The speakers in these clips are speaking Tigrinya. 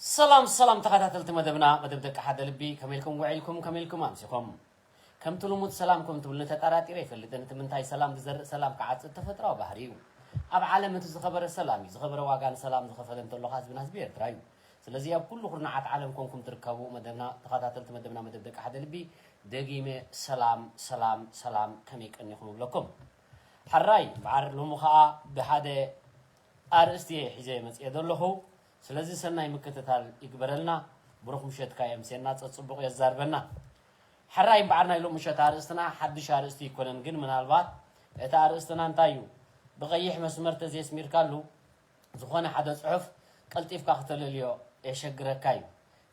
ሰላም ሰላም ተኸታተልቲ መደብና፣ መደብ ደቂ ሓደ ልቢ፣ ከመይ ኢልኩም ውዒልኩም፣ ከመይ ኢልኩም ኣምሲኹም? ከምቲ ልሙድ ሰላምኩም ትብሉኒ ተጠራጢረ ኣይፈልጥን። እቲ ምንታይ ሰላም ዝዘርእ ሰላም ክዓጽድ ተፈጥራዊ ባህሪ እዩ። ኣብ ዓለም እቲ ዝኸበረ ሰላም እዩ። ዝኸበረ ዋጋ ንሰላም ዝኸፈለ እንተሎ ኸኣ ህዝብና ህዝቢ ኤርትራ እዩ። ስለዚ ኣብ ኩሉ ኩርናዓት ዓለም ኮንኩም ትርከቡ መደብና፣ ተኸታተልቲ መደብና መደብ ደቂ ሓደ ልቢ፣ ደጊመ ሰላም ሰላም ሰላም ከመይ ቀኒኹም እብለኩም። ሕራይ እምበኣር ሎሚ ኸኣ ብሓደ ኣርእስቲ እየ ሒዘ መጽየ ዘለኹ። ስለዚ ሰናይ ምክትታል ይግበረልና። ብሩኽ ምሸት ከኣ የምስየና፣ ጸጽቡቕ የዛርበና። ሕራይ እምበኣር ናይ ሎሚ ምሸት ኣርእስትና ሓድሽ ኣርእስቲ ኣይኮነን፣ ግን ምናልባት እቲ ኣርእስትና እንታይ እዩ? ብቐይሕ መስመር ተዘየስሚርካሉ ዝኾነ ሓደ ጽሑፍ ቀልጢፍካ ክተለልዮ የሸግረካ እዩ።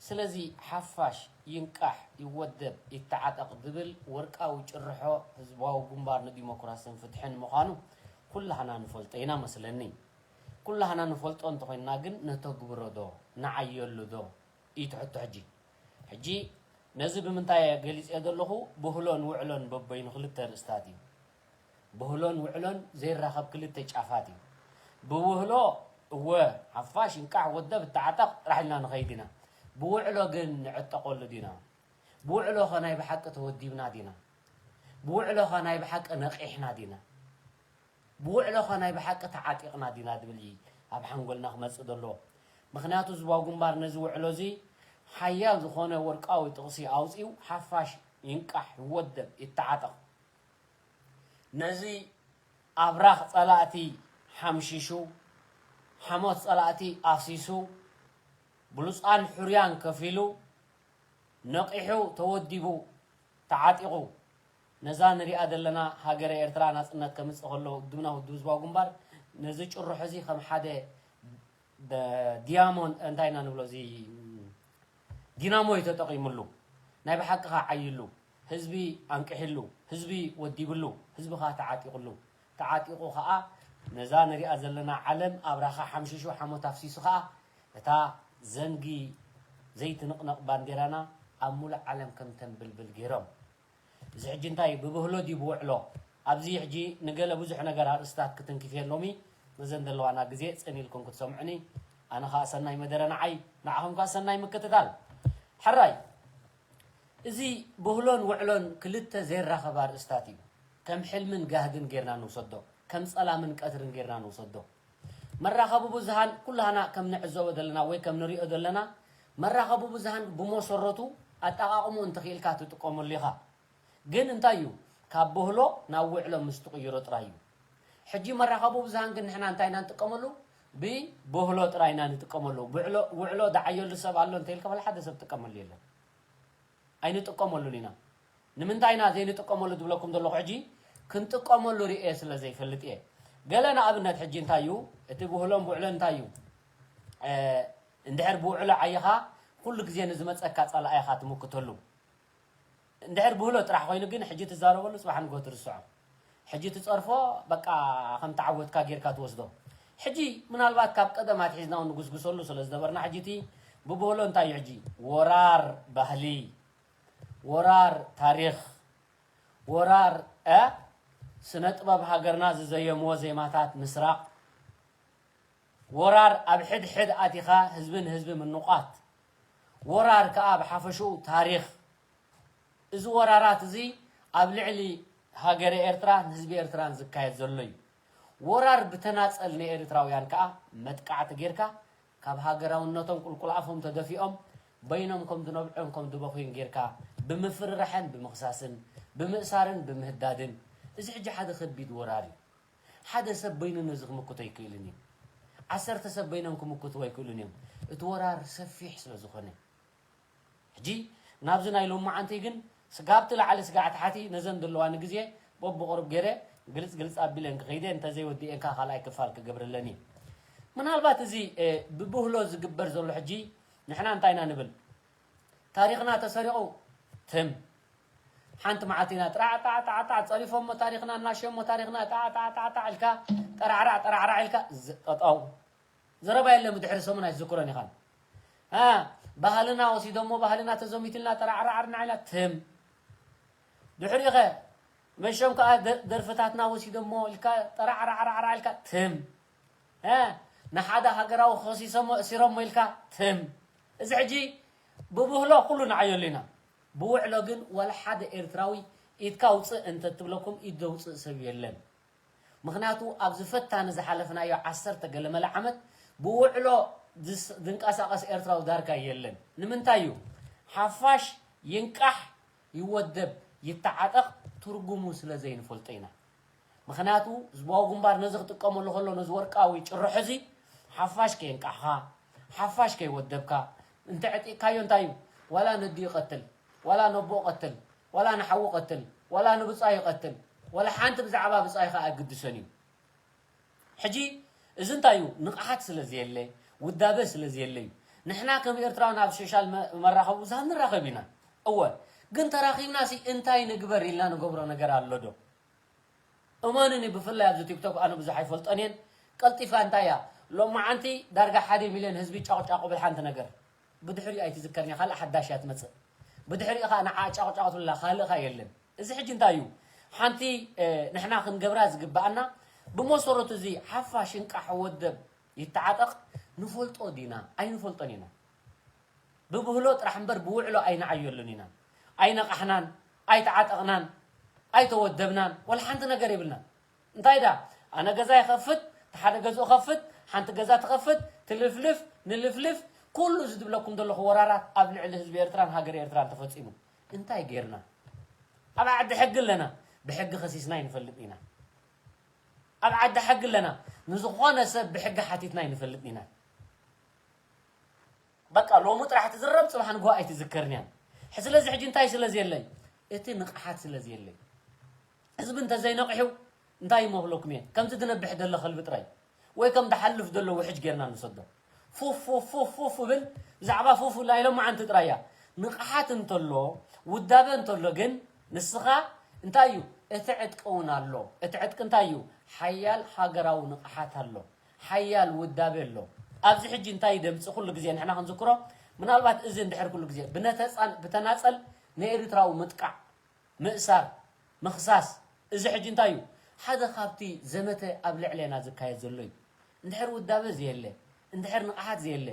ስለዚ ሓፋሽ ይንቃሕ፣ ይወደብ፣ ይተዓጠቕ ዝብል ወርቃዊ ጭርሖ ህዝባዊ ግንባር ንዲሞክራስን ፍትሕን ምዃኑ ኩላህና ንፈልጦ ኢና መስለኒ። ኩላህና ንፈልጦ እንተኾይንና ግን ነተግብሮ ዶ? ንዓየሉ ዶ? እዩ እቲ ሕቶ ሕጂ። ሕጂ ነዚ ብምንታይ እየ ገሊጸዮ ዘለኹ? ብህሎን ውዕሎን በበይኑ ክልተ ርእስታት እዩ። ብህሎን ውዕሎን ዘይራኸብ ክልተ ጫፋት እዩ። ብውህሎ እወ ሓፋሽ ይንቃሕ ወደብ ተዓጠቕ ጥራሕ ኢልና ንኸይድ ኢና። ብውዕሎ ግን ንዕጠቐሉ ዲና? ብውዕሎ ኸ ናይ ብሓቂ ተወዲብና ዲና? ብውዕሎ ኸ ናይ ብሓቂ ነቒሕና ዲና? ብውዕሎ ኸ ናይ ብሓቂ ተዓጢቕና ዲና ዝብል እዩ ኣብ ሓንጎልና ክመጽእ ዘለዎ። ምኽንያቱ ህዝባዊ ግንባር ነዚ ውዕሎ እዚ ሓያል ዝኾነ ወርቃዊ ጥቕሲ ኣውጺኡ ሓፋሽ ይንቃሕ ይወደብ ይተዓጠቕ። ነዚ ኣብራኽ ጸላእቲ ሓምሺሹ፣ ሓሞት ጸላእቲ ኣፍሲሱ፣ ብሉጻን ሕሩያን ከፊሉ፣ ነቒሑ፣ ተወዲቡ፣ ተዓጢቑ፣ ነዛ ንሪኣ ዘለና ሃገረ ኤርትራ ናጽነት ከምጽእ ከሎ ውድብና ውድብ ህዝባዊ ግንባር ነዚ ጭርሖ እዚ ከም ሓደ ደ-፣ ዲያሞን-፣ እንታይ ኢና ንብሎ፣ እዚ ዲናሞ እዩ ተጠቒሙሉ። ናይ ብሓቂ ኸዓ ዓይሉ፣ ህዝቢ ኣንቂሕሉ፣ ህዝቢ ወዲብሉ፣ ህዝቢ ኸዓ ተዓጢቑሉ። ተዓጢቑ ኸዓ ነዛ ንሪኣ ዘለና ዓለም ኣብራኻ ሓምሺሹ ሓሞት ኣፍሲሱ ኸዓ እታ ዘንጊ ዘይትንቕነቕ ባንዴራና ኣብ ሙሉእ ዓለም ከም ተንብልብል ገይሮም። እዚ ሕጂ እንታይ እዩ? ብብህሎ ድዩ ብውዕሎ? ኣብዚ ሕጂ ንገለ ብዙሕ ነገር ኣርእስታት ክትንክፍ እየ ሎሚ። ነዘን ዘለዋና ግዜ ጽን ኢልኩም ክትሰምዑኒ፣ ኣነ ኸኣ ሰናይ መደረ ንዓይ፣ ንዓኹም ከኣ ሰናይ ምክትታል። ሕራይ፣ እዚ ብህሎን ውዕሎን ክልተ ዘይራኸብ ኣርእስታት እዩ። ከም ሕልምን ጋህድን ጌርና ንውሰዶ፣ ከም ጸላምን ቀትርን ጌርና ንውሰዶ። መራኸቢ ብዙሃን ኩላህና ከም ንዕዘቦ ዘለና ወይ ከም ንሪኦ ዘለና፣ መራኸቢ ብዙሃን ብመሰረቱ ኣጠቓቕምኡ እንተኽኢልካ ትጥቀመሉ ኢኻ። ግን እንታይ እዩ? ካብ ብህሎ ናብ ውዕሎ ምስ ትቕይሮ ጥራይ እዩ። ሕጂ መራኸቢ ብዙሃን ግን ንሕና እንታይ ኢና ንጥቀመሉ? ብብህሎ ጥራይ ኢና ንጥቀመሉ። ብዕሎ-፣ ውዕሎ ደዓየሉ ሰብ ኣሎ እንተኢልካ፣ ዋላ ሓደ ሰብ ጥቀመሉ የለን። ኣይንጥቀመሉን ኢና። ንምንታይ ኢና ዘይንጥቀመሉ ዝብለኩም ዘለኹ ሕጂ? ክንጥቀመሉ ርእየ ስለ ዘይፈልጥ እየ። ገለ ንኣብነት ሕጂ እንታይ እዩ? እቲ ብህሎን ብውዕሎን እንታይ እዩ? እ፣ እንድሕር ብውዕሎ ዓይኻ፣ ኩሉ ግዜ ንዝመጸካ ጸላኢ ኢኻ ትምክተሉ። እንድሕር ብህሎ ጥራሕ ኮይኑ ግን፣ ሕጂ ትዛረበሉ፣ ጽባሕ ንግሆ ትርስዖ። ሕጂ ትጸርፎ፣ በቃ፣ ከም ተዓወትካ ጌርካ ትወስዶ። ሕጂ ምናልባት ካብ ቀደም ኣትሒዝና እውን ንጉስጉሰሉ ስለ ዝነበርና፣ ሕጂ እቲ ብብህሎ እንታይ እዩ ሕጂ? ወራር ባህሊ፣ ወራር ታሪኽ፣ ወራር፣ እ፣ ስነ ጥበብ ሃገርና ዝዘየምዎ ዜማታት ምስራቕ፣ ወራር ኣብ ሕድሕድ ኣቲኻ ህዝቢ ንህዝቢ ምንቋት፣ ወራር ከኣ ብሓፈሽኡ ታሪኽ። እዚ ወራራት እዚ ኣብ ልዕሊ ሃገረ ኤርትራን ህዝቢ ኤርትራን ዝካየድ ዘሎ እዩ። ወራር ብተናጸል ንኤርትራውያን ከኣ መጥቃዕቲ ጌርካ፣ ካብ ሃገራውነቶም ቁልቁል ኣፎም ተደፊኦም፣ በይኖም ከም ዝነብዑን ከም ዝበኽዩን ጌርካ፣ ብምፍርራሕን ብምኽሳስን፣ ብምእሳርን ብምህዳድን፣ እዚ ሕጂ ሓደ ከቢድ ወራር እዩ። ሓደ ሰብ በይኑ ነዚ ክምክቶ ኣይክእልን እዩ። ዓሰርተ ሰብ በይኖም ክምክትዎ ኣይክእሉን እዮም። እቲ ወራር ሰፊሕ ስለ ዝኾነ። ሕጂ ናብዚ ናይ ሎማዓንቲ ግን ስጋብቲ ላዕሊ ስጋዕ ታሕቲ ነዘን ዘለዋ ንግዜ በብቕሩብ ገይረ ግልጽ ግልጽ ኣቢለን ክኸይደ፣ እንተዘይወዲኤን ከኣ ካልኣይ ክፋል ክገብረለን እየ። ምናልባት እዚ፣ እ፣ ብብህሎ ዝግበር ዘሎ ሕጂ ንሕና እንታይ ኢና ንብል? ታሪኽና ተሰሪቑ ትም። ሓንቲ መዓልቲ ኢና ጥራዕ ጣዕ ጣዕ ጣዕ ጸሪፎሞ ታሪኽና፣ እናሸሞ ታሪኽና ጣዕ ጣዕ ጣዕ ጣዕ ኢልካ ጠራዕራዕ ጠራዕራዕ ኢልካ ዝ-፣ ጠጠው። ዘረባ የለን፣ ብድሕሪ ሰሙን ኣይትዝክሮን ኢኻን። አ፣ ባህልና ወሲዶሞ፣ ባህልና ተዘሚትልና ጠራዕራዕ ርናዕ ኢልና ትም። ድሕሪኡ ኸ መሸም ከኣ ደ-፣ ደርፍታትና ወሲዶሞ ኢልካ ጠራዕራዕራዕራዕ ኢልካ ትም። እ፣ ንሓደ ሃገራዊ ከሲሶሞ፣ እሲሮሞ ኢልካ ትም። እዚ ሕጂ ብብህሎ ኩሉ ንዓየሉ ኢና። ብውዕሎ ግን ዋላ ሓደ ኤርትራዊ ኢድካ ውፅእ እንተትብለኩም ኢድ ዘውፅእ ሰብ የለን። ምኽንያቱ ኣብዚ ፈታኒ ዝሓለፍናዮ ዓሰርተ ገለመለ ዓመት ብውዕሎ ዝንቀሳቐስ ኤርትራዊ ዳርጋ የለን። ንምንታይ እዩ? ሓፋሽ ይንቃሕ፣ ይወደብ፣ ይተዓጠቕ ትርጉሙ ስለ ዘይንፈልጦ ኢና። ምኽንያቱ ህዝባዊ ግንባር ነዚ ክጥቀመሉ ከሎ ነዚ ወርቃዊ ጭርሖ እዚ ሓፋሽ ከየንቃሕኻ፣ ሓፋሽ ከይወደብካ፣ እንተ ዕጢቕካዮ እንታይ እዩ? ዋላ ነዲኡ ቀትል፣ ዋላ ነቦኡ ቀትል፣ ዋላ ንሓዉ ቀትል፣ ዋላ ንብጻዩ ቀትል፣ ዋላ ሓንቲ ብዛዕባ ብጻይኻ ኣይግድሶን እዩ። ሕጂ እዚ እንታይ እዩ? ንቕሓት ስለ ዘየለ፣ ውዳበ ስለ ዘየለ እዩ። ንሕና ከም ኤርትራውያን ኣብ ሶሻል መ- መራኸቢ ብዙሃን ንራኸብ ኢና። እወ፣ ግን ተራኺብና ሲ እንታይ ንግበር ኢልና ንገብሮ ነገር ኣሎ ዶ? እመኑኒ፣ ብፍላይ ኣብዚ ቲክቶክ ኣነ ብዙሕ ኣይፈልጦን እየን። ቀልጢፋ እንታይ እያ ሎማዓንቲ ዳርጋ ሓደ ሚልዮን ህዝቢ ጫቕጫቑ ብል ሓንቲ ነገር ብድሕሪኡ ኣይትዝከርኒ፣ ካልእ ሓዳሽ እያ ትመጽእ። ብድሕሪኡ ኸዓ ንዓ ጫቕጫቕ ትብላ ካልእ ኸዓ የለን። እዚ ሕጂ እንታይ እዩ? ሓንቲ ንሕና ክንገብራ ዝግብኣና፣ ብመሰረቱ እዚ ሓፋሽ እንቃሕ ወደብ ይተዓጠቕ ንፈልጦ ዲና ኣይንፈልጦን ኢና። ብብህሎ ጥራሕ እምበር ብውዕሎ ኣይንዓየሉን ኢና። ኣይነቓሕናን፣ ኣይተዓጠቕናን፣ ኣይተወደብናን፣ ወላ ሓንቲ ነገር የብልናን። እንታይ ዳ ኣነ ገዛ ይኸፍት፣ ሓደ ገዝኡ ኸፍት፣ ሓንቲ ገዛ ትኸፍት፣ ትልፍልፍ ንልፍልፍ። ኩሉ እዚ ዝብለኩም ዘለኹ ወራራት ኣብ ልዕሊ ህዝቢ ኤርትራን ሃገር ኤርትራን ተፈጺሙ። እንታይ ጌርና? ኣብ ዓዲ ሕጊ ኣለና፣ ብሕጊ ኸሲስና ይንፈልጥ ኢና። ኣብ ዓዲ ሕጊ ኣለና፣ ንዝኾነ ሰብ ብሕጊ ሓቲትና ይንፈልጥ ኢና። በቃ ሎሚ ጥራሕ ትዝረብ፣ ጽባሕ ንግሆ ኣይትዝከርን እያ። ስለዚ ሕጂ እንታይ ስለ ዘየለይ? እቲ ንቕሓት ስለ ዘየለይ። ህዝቢ እንተዘይነቒሑ እንታይ ይመኽለኩም እየ? ከምዚ ዝነብሕ ደሎ ከልቢ ጥራይ ወይ ከም ዝሓልፍ ዘሎ ውሕጅ ጌርና ንሰዶ። ፉፍ ፉፍ ፉፍ ፉፍ ብል፣ ብዛዕባ ፉፍ ላ ኢሎም መዓንቲ ጥራይ እያ። ንቕሓት እንተሎ፣ ውዳበ እንተሎ ግን ንስኻ እንታይ እዩ? እቲ ዕጥቂ እውን ኣሎ። እቲ ዕጥቂ እንታይ እዩ? ሓያል ሃገራዊ ንቕሓት ኣሎ። ሓያል ውዳቤ ኣሎ። ኣብዚ ሕጂ እንታይ ደምፂ ኩሉ ግዜ ንሕና ክንዝክሮ፣ ምናልባት እዚ እንድሕር ኩሉ ግዜ ብነተፃን ብተናፀል ንኤርትራዊ ምጥቃዕ፣ ምእሳር፣ ምኽሳስ፣ እዚ ሕጂ እንታይ እዩ? ሓደ ካብቲ ዘመተ ኣብ ልዕሌና ዝካየድ ዘሎ እዩ። እንድሕር ውዳበ ዘየለ፣ እንድሕር ንቕሓት ዘየለ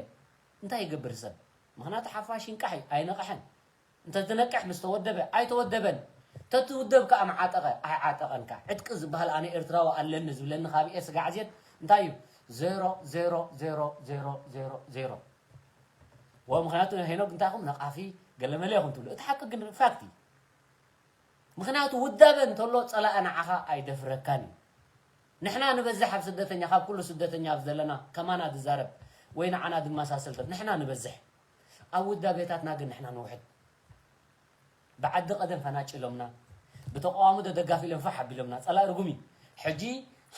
እንታይ ይገብር ሰብ? ምኽንያቱ ሓፋሽ ይንቃሕ እዩ፣ ኣይነቕሐን። እንተዝነቅሕ ምስ ተወደበ ኣይተወደበን። ተትውደብ ከኣ ምዓጠቐ ኣይዓጠቐን ከኣ። ዕጥቂ ዝበሃል ኣነ ኤርትራዊ ኣለኒ ዝብለኒ ካብ እየ ስጋዕ ዜድ እንታይ እዩ? ዜሮ ዜሮ ዜሮ ዜሮ ዜሮ ዜሮ። ወ ምኽንያቱ ሄኖግ እንታይ ኹም ነቓፊ ገለመለ ኢኹም ትብሉ። እቲ ሓቂ ግን ፋክት እዩ። ምኽንያቱ ውዳበ እንተሎ ጸላኢ ንዓኻ ኣይደፍረካን እዩ። ንሕና ንበዝሕ ኣብ ስደተኛ፣ ካብ ኩሉ ስደተኛ ኣብ ዘለና ከማና ዝዛረብ ወይ ንዓና ዝመሳሰል ሰብ ንሕና ንበዝሕ። ኣብ ውዳቤታትና ግን ንሕና ንውሕድ። ብዓዲ ቀደም ፈናጭሎምና፣ ብተቃዋሚ ዶ ደጋፊ ኢሎም ፋሕ ኣቢሎምና። ጸላኢ ርጉም እዩ። ሕጂ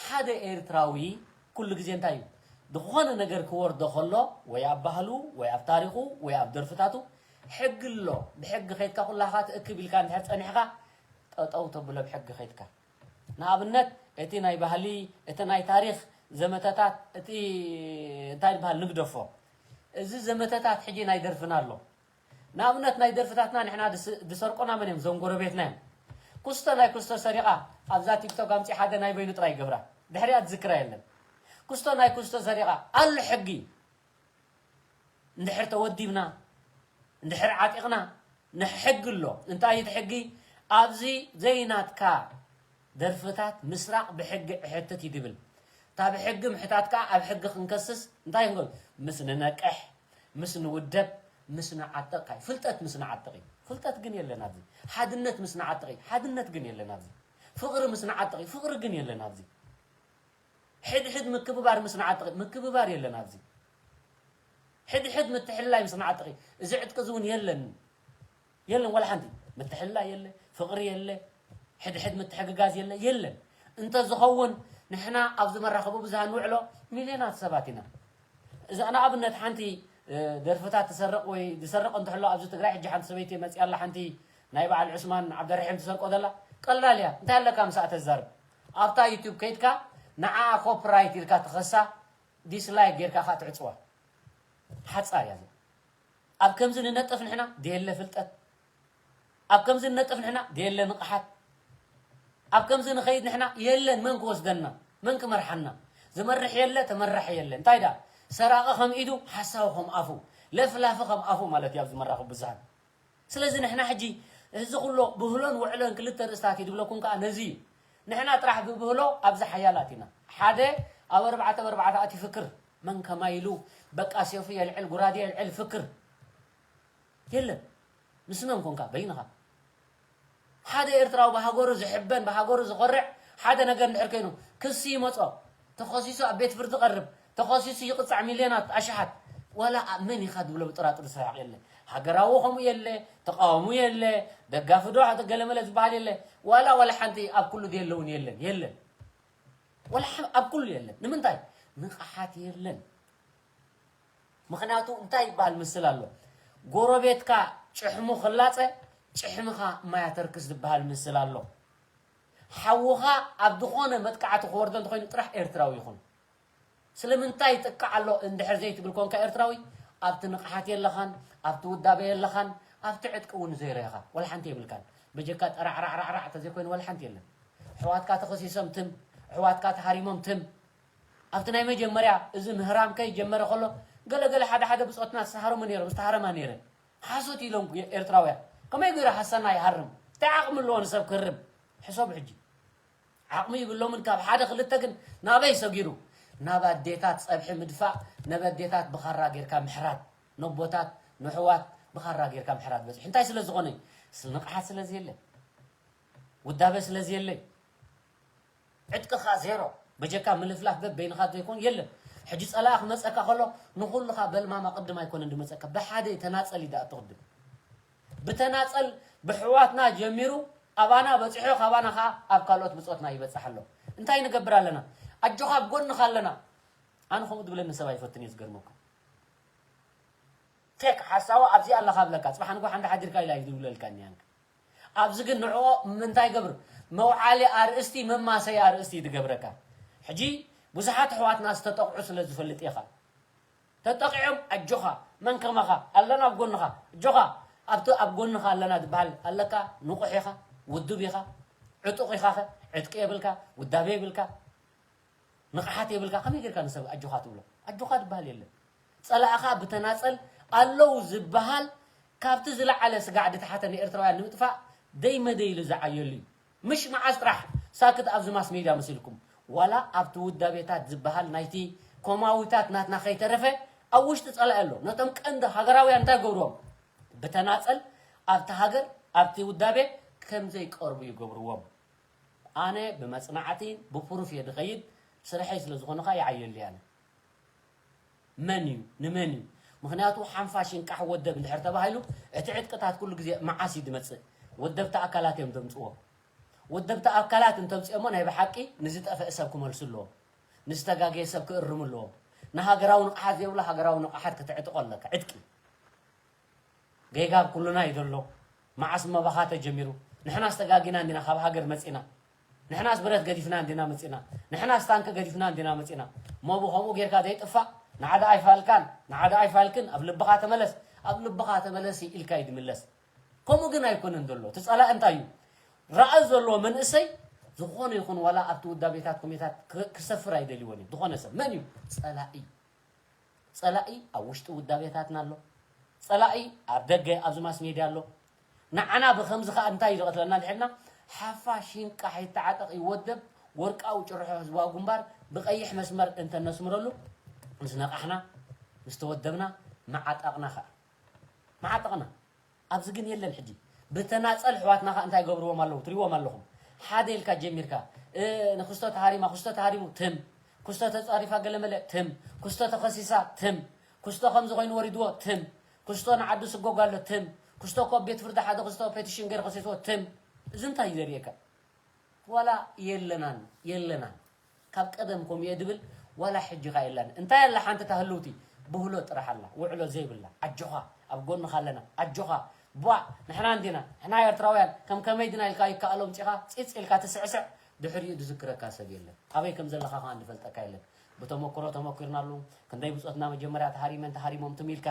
ሓደ ኤርትራዊ ኩሉ ግዜ እንታይ እዩ? ዝኾነ ነገር ክወርዶ ከሎ ወይ ኣብ ባህሉ ወይ ኣብ ታሪኹ ወይ ኣብ ደርፍታቱ ሕጊ ኣሎ። ብሕጊ ከይድካ ኩላኻ ትእክብ ኢልካ እንድሕር ጸኒሕካ ጠጠው ተብሎ ብሕጊ ከይድካ። ንኣብነት እቲ ናይ ባህሊ፣ እቲ ናይ ታሪኽ ዘመተታት፣ እቲ እንታይ ዝበሃል ንግደፎ። እዚ ዘመተታት ሕጂ ናይ ደርፍና ኣሎ። ንኣብነት ናይ ደርፍታትና ንሕና ድስ- ድሰርቁና መን እዮም? እዞም ጎረቤትና እዮም። ኩስቶ ናይ ኩስቶ ሰሪቓ ኣብዛ ቲክቶክ ኣምፂ ሓደ ናይ በይኑ ጥራይ ይገብራ። ድሕሪኣ ትዝክራ የለን። ኩስቶ ናይ ኩስቶ ሰሪቓ ኣሎ ሕጊ። እንድሕር ተወዲብና፣ እንድሕር ዓጢቕና፣ ንሕጊ ኣሎ። እንታይ እቲ ሕጊ? ኣብዚ ዘይናትካ ደርፍታት ምስራቕ ብሕጊ እሕትት እዩ ድብል። እታ ብሕጊ ምሕታት ከኣ ኣብ ሕጊ ክንከስስ እንታይ ክንገብር? ምስ ንነቅሕ፣ ምስ ንውደብ፣ ምስ ንዓጥቕ ካይ ፍልጠት ምስ ንዓጥቕ እዩ። ፍልጠት ግን የለን ኣብዚ። ሓድነት ምስ ንዓጥቕ እዩ። ሓድነት ግን የለን ኣብዚ። ፍቕሪ ምስ ንዓጥቕ እዩ። ፍቕሪ ግን የለን ኣብዚ። ሕድሕድ ምክብባር ምስ ንዓጥቕ እዩ። ምክብባር የለን ኣብዚ። ሕድሕድ ምትሕልላይ ምስ ንዓጥቕ እዩ። እዚ ዕጥቂ እዚ እውን የለን። የለን ዋላ ሓንቲ። ምትሕልላይ የለ፣ ፍቕሪ የለ፣ ሕድሕድ ምትሕግጋዝ የለ፣ የለን። እንተዝኸውን ንሕና ኣብዚ መራኸቢ ብዙሃን ንውዕሎ ሚልዮናት ሰባት ኢና። እዛ ንኣብነት ሓንቲ ደርፍታት ትሰርቕ ወይ ዝሰርቕ እንትሕሎ ኣብዚ ትግራይ ሕጂ ሓንቲ ሰበይቲ መፅያ ኣላ ሓንቲ ናይ በዓል ዑስማን ዓብደርሒም ትሰርቆ ዘላ ቀላል እያ። እንታይ ኣለካ ምሳኣ ተዛርብ ኣብታ ዩቱብ ከይድካ ንዓ ኮፕራይት ኢልካ ትኸሳ ዲስላይክ ጌርካ ከዓ ትዕፅዋ። ሓፃር እያ እዚኣ። ኣብ ከምዚ ንነጥፍ ንሕና ደየለ ፍልጠት፣ ኣብ ከምዚ ንነጥፍ ንሕና ደየለ ንቕሓት፣ ኣብ ከምዚ ንኸይድ ንሕና የለን መን ክወስደና መን ክመርሓና። ዝመርሕ የለ ተመራሕ የለ። እንታይ ደኣ ሰራቂ ከም ኢዱ፣ ሓሳዊ ከም ኣፉ፣ ለፍላፊ ከም ኣፉ ማለት እዩ ኣብዚ መራኸቢ ብዙሓን። ስለዚ ንሕና ሕጂ እዚ ኩሎ ብህሎን ውዕሎን ክልተ ርእስታት እዩ ዝብለኩም ከኣ ነዚ እዩ። ንሕና ጥራሕ ብብህሎ ኣብዚ ሓያላት ኢና። ሓደ ኣብ ኣርባዕተ ብኣርባዕተ ኣትዩ ፍክር፣ መን ከማይ ኢሉ በቃ ሴፉ የልዕል፣ ጉራዴ የልዕል፣ ፍክር የለን። ምስ መን ኮንካ? በይንኻ። ሓደ ኤርትራዊ ብሃገሩ ዝሕበን ብሃገሩ ዝኮርዕ ሓደ ነገር እንድሕር ኮይኑ ክሲ ይመጾ፣ ተኸሲሱ ኣብ ቤት ፍርዲ ቀርብ፣ ተኸሲሱ ይቕጻዕ ሚልዮናት ኣሽሓት። ዋላ ኣብ መን ኢኻ ዝብሎ ብጥራጥር ዝስሕቕ የለ። ሃገራዊ ከምኡ የለ፣ ተቃዋሚ የለ፣ ደጋፊ ዶ ገለመለ ዝበሃል የለ። ዋላ ዋላ ሓንቲ ኣብ ኩሉ ዘየለውን የለን፣ የለን። ዋላ ሓ- ኣብ ኩሉ የለን። ንምንታይ? ንቕሓት የለን። ምኽንያቱ እንታይ ይበሃል ምስል ኣሎ? ጎረቤትካ ጭሕሙ ክላጸ ጭሕምኻ ማይ ኣተርክስ ዝበሃል ምስል ኣሎ። ሓውኻ ኣብ ዝኾነ መጥቃዕቲ ክወርዶ እንተኾይኑ ጥራሕ ኤርትራዊ ይኹን። ስለምንታይ ይጥቃዕ ኣሎ እንድሕር ዘይትብል ኮንካ ኤርትራዊ፣ ኣብቲ ንቕሓት የለኻን፣ ኣብቲ ውዳበ የለኻን፣ ኣብቲ ዕጥቂ እውን ዜሮ ኢኻ። ዋላ ሓንቲ የብልካን። በጀካ ጠራዕራዕራዕራዕ እንተዘይኮይኑ ዋላ ሓንቲ የለን። ኣሕዋትካ ተኸሲሶም ትም፣ ኣሕዋትካ ተሃሪሞም ትም። ኣብቲ ናይ መጀመርያ እዚ ምህራም ከይጀመረ ከሎ ገለ ገለ ሓደ ሓደ ብጾትና ዝተሃረሙ ነይሮም፣ ዝተሃረማ ነይረን። ሓሶት ኢሎም ኤርትራውያን። ከመይ ገይሩ ሓሰና ይሃርም? እንታይ ዓቕሚ ኣለዎ ንሰብ ክህርም? ሕሰቡ ሕጂ። ዓቕሚ ይብሎምን ካብ ሓደ ክልተ ግን ናበይ ሰጊሩ? ናብ ኣዴታት ጸብሒ ምድፋእ፣ ናብ ኣዴታት ብኻራ ጌርካ ምሕራድ፣ ነቦታት ንሕዋት ብኻራ ጌርካ ምሕራድ በጺሑ። እንታይ ስለ ዝኾነ እዩ? ስለ ንቕሓት ስለ ዘየለ፣ ውዳበ ስለ ዘየለ፣ ዕጥቅኻ ዜሮ፣ በጀካ ምልፍላፍ በበይንኻ ዘይኮን የለን። ሕጂ ጸላኢ ክመጸካ ከሎ ንኹልኻ በልማማ ቅድም ኣይኮነን ድመጸካ፣ ብሓደ ተናጸል እዩ ደኣ ትቕድም። ብተናጸል ብሕዋትና ጀሚሩ ኣባና በጺሑ ካባና ኸኣ ኣብ ካልኦት ብጾትና ይበጽሕ ኣሎ። እንታይ ንገብር ኣለና? ኣጆኻ ኣብ ጎንኻ ኣለና። ኣነ ከምኡ ድብለኒ ሰብ ኣይፈትን እየ ዝገርመኩም። ፌክ ሓሳዊ ኣብዚ ኣለኻ ብለካ ጽባሕ ንጎ ሓንዳ ሓዲርካ ኢላ እዩ ድብለልካ እኒኣንካ። ኣብዚ ግን ንዕኦ ምንታይ ገብር መውዓሊ ኣርእስቲ መማሰይ ኣርእስቲ ድገብረካ። ሕጂ ብዙሓት ኣሕዋትና ዝተጠቕዑ ስለ ዝፈልጥ ኢኻ። ተጠቂዖም ኣጆኻ መን ከማኻ ኣለና ኣብ ጎንኻ። ኣጆኻ ኣብቲ ኣብ ጎንኻ ኣለና ዝበሃል ኣለካ። ንቑሕ ኢኻ፣ ውዱብ ኢኻ፣ ዕጡቕ ኢኻ፣ ዕጥቂ የብልካ፣ ውዳቤ የብልካ፣ ንቕሓት የብልካ። ከመይ ጌርካ ንሰብ ኣጆኻ ትብሎ? ኣጆኻ ዝበሃል የለን። ጸላእኻ ብተናጸል ኣለዉ ዝበሃል ካብቲ ዝለዓለ ስጋዕ ድተሓተ ንኤርትራውያን ንምጥፋእ ደይ መደይ ኢሉ ዝዓየሉ እዩ። ምሽ መዓስ ጥራሕ ሳክት ኣብዚ ማስ ሜድያ መሲልኩም ዋላ ኣብቲ ውዳቤታት ዝበሃል ናይቲ ኮማዊታት ናትና ከይተረፈ ኣብ ውሽጢ ጸላኢ ኣሎ። ነቶም ቀንዲ ሃገራውያን እንታይ ገብርዎም? ብተናጸል ኣብቲ ሃገር ኣብቲ ውዳቤ ከም ዘይቀርቡ ይገብርዎም። ኣነ ብመጽናዕቲ ብፕሩፍ እየ ድኸይድ፣ ስርሐይ ስለ ዝኾነ ኸኣ ይዓየሉ እየ ኣነ። መን እዩ ንመን እዩ? ምኽንያቱ ሓንፋሽ ይንቃሕ ወደብ እንድሕር ተባሂሉ እቲ ዕጥቅታት ኩሉ ግዜ መዓስ እዩ ድመጽእ? ወደብቲ ኣካላት እዮም ዘምጽዎ። ወደብቲ ኣካላት እንተምጽኦሞ ናይ ብሓቂ ንዝጠፍአ ሰብ ክመልሱ ኣለዎም። ንዝተጋገየ ሰብ ክእርሙ ኣለዎም። ንሃገራዊ ንቕሓት ዘይብሉ ሃገራዊ ንቕሓት ከተዕጥቆ ኣለካ። ዕጥቂ ጌጋ ኣብ ኩሉና እዩ ዘሎ። መዓስ መባኻ ተጀሚሩ? ንሕናስ ተጋጊና እንዲና ካብ ሃገር መጺና? ንሕናስ ብረት ገዲፍና እንዲና መጺና? ንሕናስ ታንኪ ገዲፍና እንዲና መጺና? ሞቡ ከምኡ ጌርካ ዘይጥፋእ ንዓደ ኣይፋልካን ንዓደ ኣይፋልክን ኣብ ልብኻ ተመለስ ኣብ ልብኻ ተመለስ ኢልካ እዩ ድምለስ። ከምኡ ግን ኣይኮነን ዘሎ። እቲ ጸላኢ እንታይ እዩ? ራእይ ዘለዎ መንእሰይ ዝኾነ ይኹን ዋላ ኣብቲ ውዳቤታት ኮሚታት ክ- ክሰፍር ኣይደልይዎን እዩ። ዝኾነ ሰብ መን እዩ? ጸላኢ። ጸላኢ ኣብ ውሽጢ ውዳቤታትና ኣሎ። ጸላኢ ኣብ ደገ ኣብዚ ማስ ሜድያ ኣሎ። ንዓና ብኸምዚ ኸኣ እንታይ እዩ ዝቐትለና ድሕልና? ሓፋሽ ይንቃሕ ይተዓጠቕ ይወደብ ወርቃዊ ጭርሖ ህዝባዊ ግንባር ብቐይሕ መስመር እንተነስምረሉ ምስ ነቓሕና ምስ ተወደብና መዓጠቕና ኸኣ መዓጠቕና። ኣብዚ ግን የለን ሕጂ። ብተናጸል ኣሕዋትና ኸኣ እንታይ ይገብርዎም ኣለዉ ትሪእዎም ኣለኹም። ሓደ ኢልካ ጀሚርካ እ፣ ንክስቶ ተሃሪማ ክስቶ ተሃሪሙ ትም ክስቶ ተጻሪፋ ገለመለ ትም ክስቶ ተኸሲሳ ትም ክስቶ ከምዚ ኮይኑ ወሪድዎ ትም ክስቶ ንዓዱ ስጎጓ ኣሎ ትም ክስቶ እኮ ቤት ፍርዲ ሓደ ክስቶ ፔቲሽን ገይሩ ከሲስዎ ትም። እዚ እንታይ እዩ ዘርእየካ? ዋላ የለናን የለናን ካብ ቀደም ከምኡ እየ ድብል ዋላ ሕጂ ኸኣ የላን እንታይ ኣላ ሓንቲ ታህልውቲ ብህሎ ጥራሕ ኣላ ውዕሎ ዘይብላ ኣጆኻ ኣብ ጎንኻ ኣለና ኣጆኻ ቧእ ንሕና እንዲና ንሕና ኤርትራውያን ከም ከመይ ድና ኢልካ ይከኣሎ ምጺኻ ጺጽ ኢልካ ትስዕስዕ ድሕሪኡ ድዝክረካ ሰብ የለን ኣበይ ከም ዘለኻ ኸኣ ድፈልጠካ የለን ብተመክሮ ተመኪርናሉ ክንደይ ብጾትና መጀመርያ ተሃሪመን ተሃሪሞም ትም ኢልካ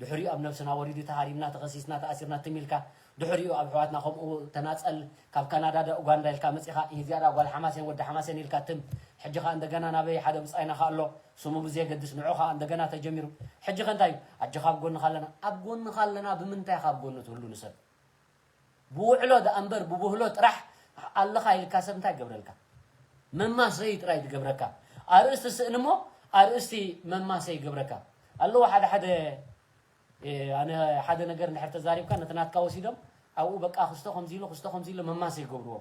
ድሕሪኡ ኣብ ነብስና ወሪዱ ተሃሪምና፣ ተኸሲስና፣ ተኣሲርና ትም ኢልካ፣ ድሕሪኡ ኣብ ኣሕዋትና ከምኡ ተናጸል፣ ካብ ካናዳ ዳ ኡጋንዳ ኢልካ መጺኻ፣ እዚኣ ዳ ጓል ሓማሴን ወዲ ሓማሴን ኢልካ ትም። ሕጂ ኸኣ እንደገና ናበይ ሓደ ብጻይና ኸኣ ኣሎ፣ ስሙ ብዘየገድስ ንዑ ኸኣ እንደገና ተጀሚሩ። ሕጂ ኸ እንታይ እዩ? ኣጆኻ ኣብ ጎንኻ ኣለና። ኣብ ጎንኻ ኣለና ብምንታይ ኢኻ ኣብ ጎኑ ትህሉ ንሰብ? ብውዕሎ ደኣ እምበር ብብህሎ ጥራሕ ኣለኻ ኢልካ ሰብ እንታይ ይገብረልካ? መማሰይ ጥራይ ትገብረካ። ኣርእስቲ ስእን እሞ ኣርእስቲ መማሰይ ይገብረካ። ኣለዎ ሓደ ሓደ፣ እ፣ ኣነ ሓደ ነገር እንድሕር ተዛሪብካ ነቲ ናትካ ወሲዶም ኣብኡ በቃ ክስቶ ከምዚ ኢሉ፣ ክስቶ ከምዚ ኢሉ መማሰይ ይገብርዎ።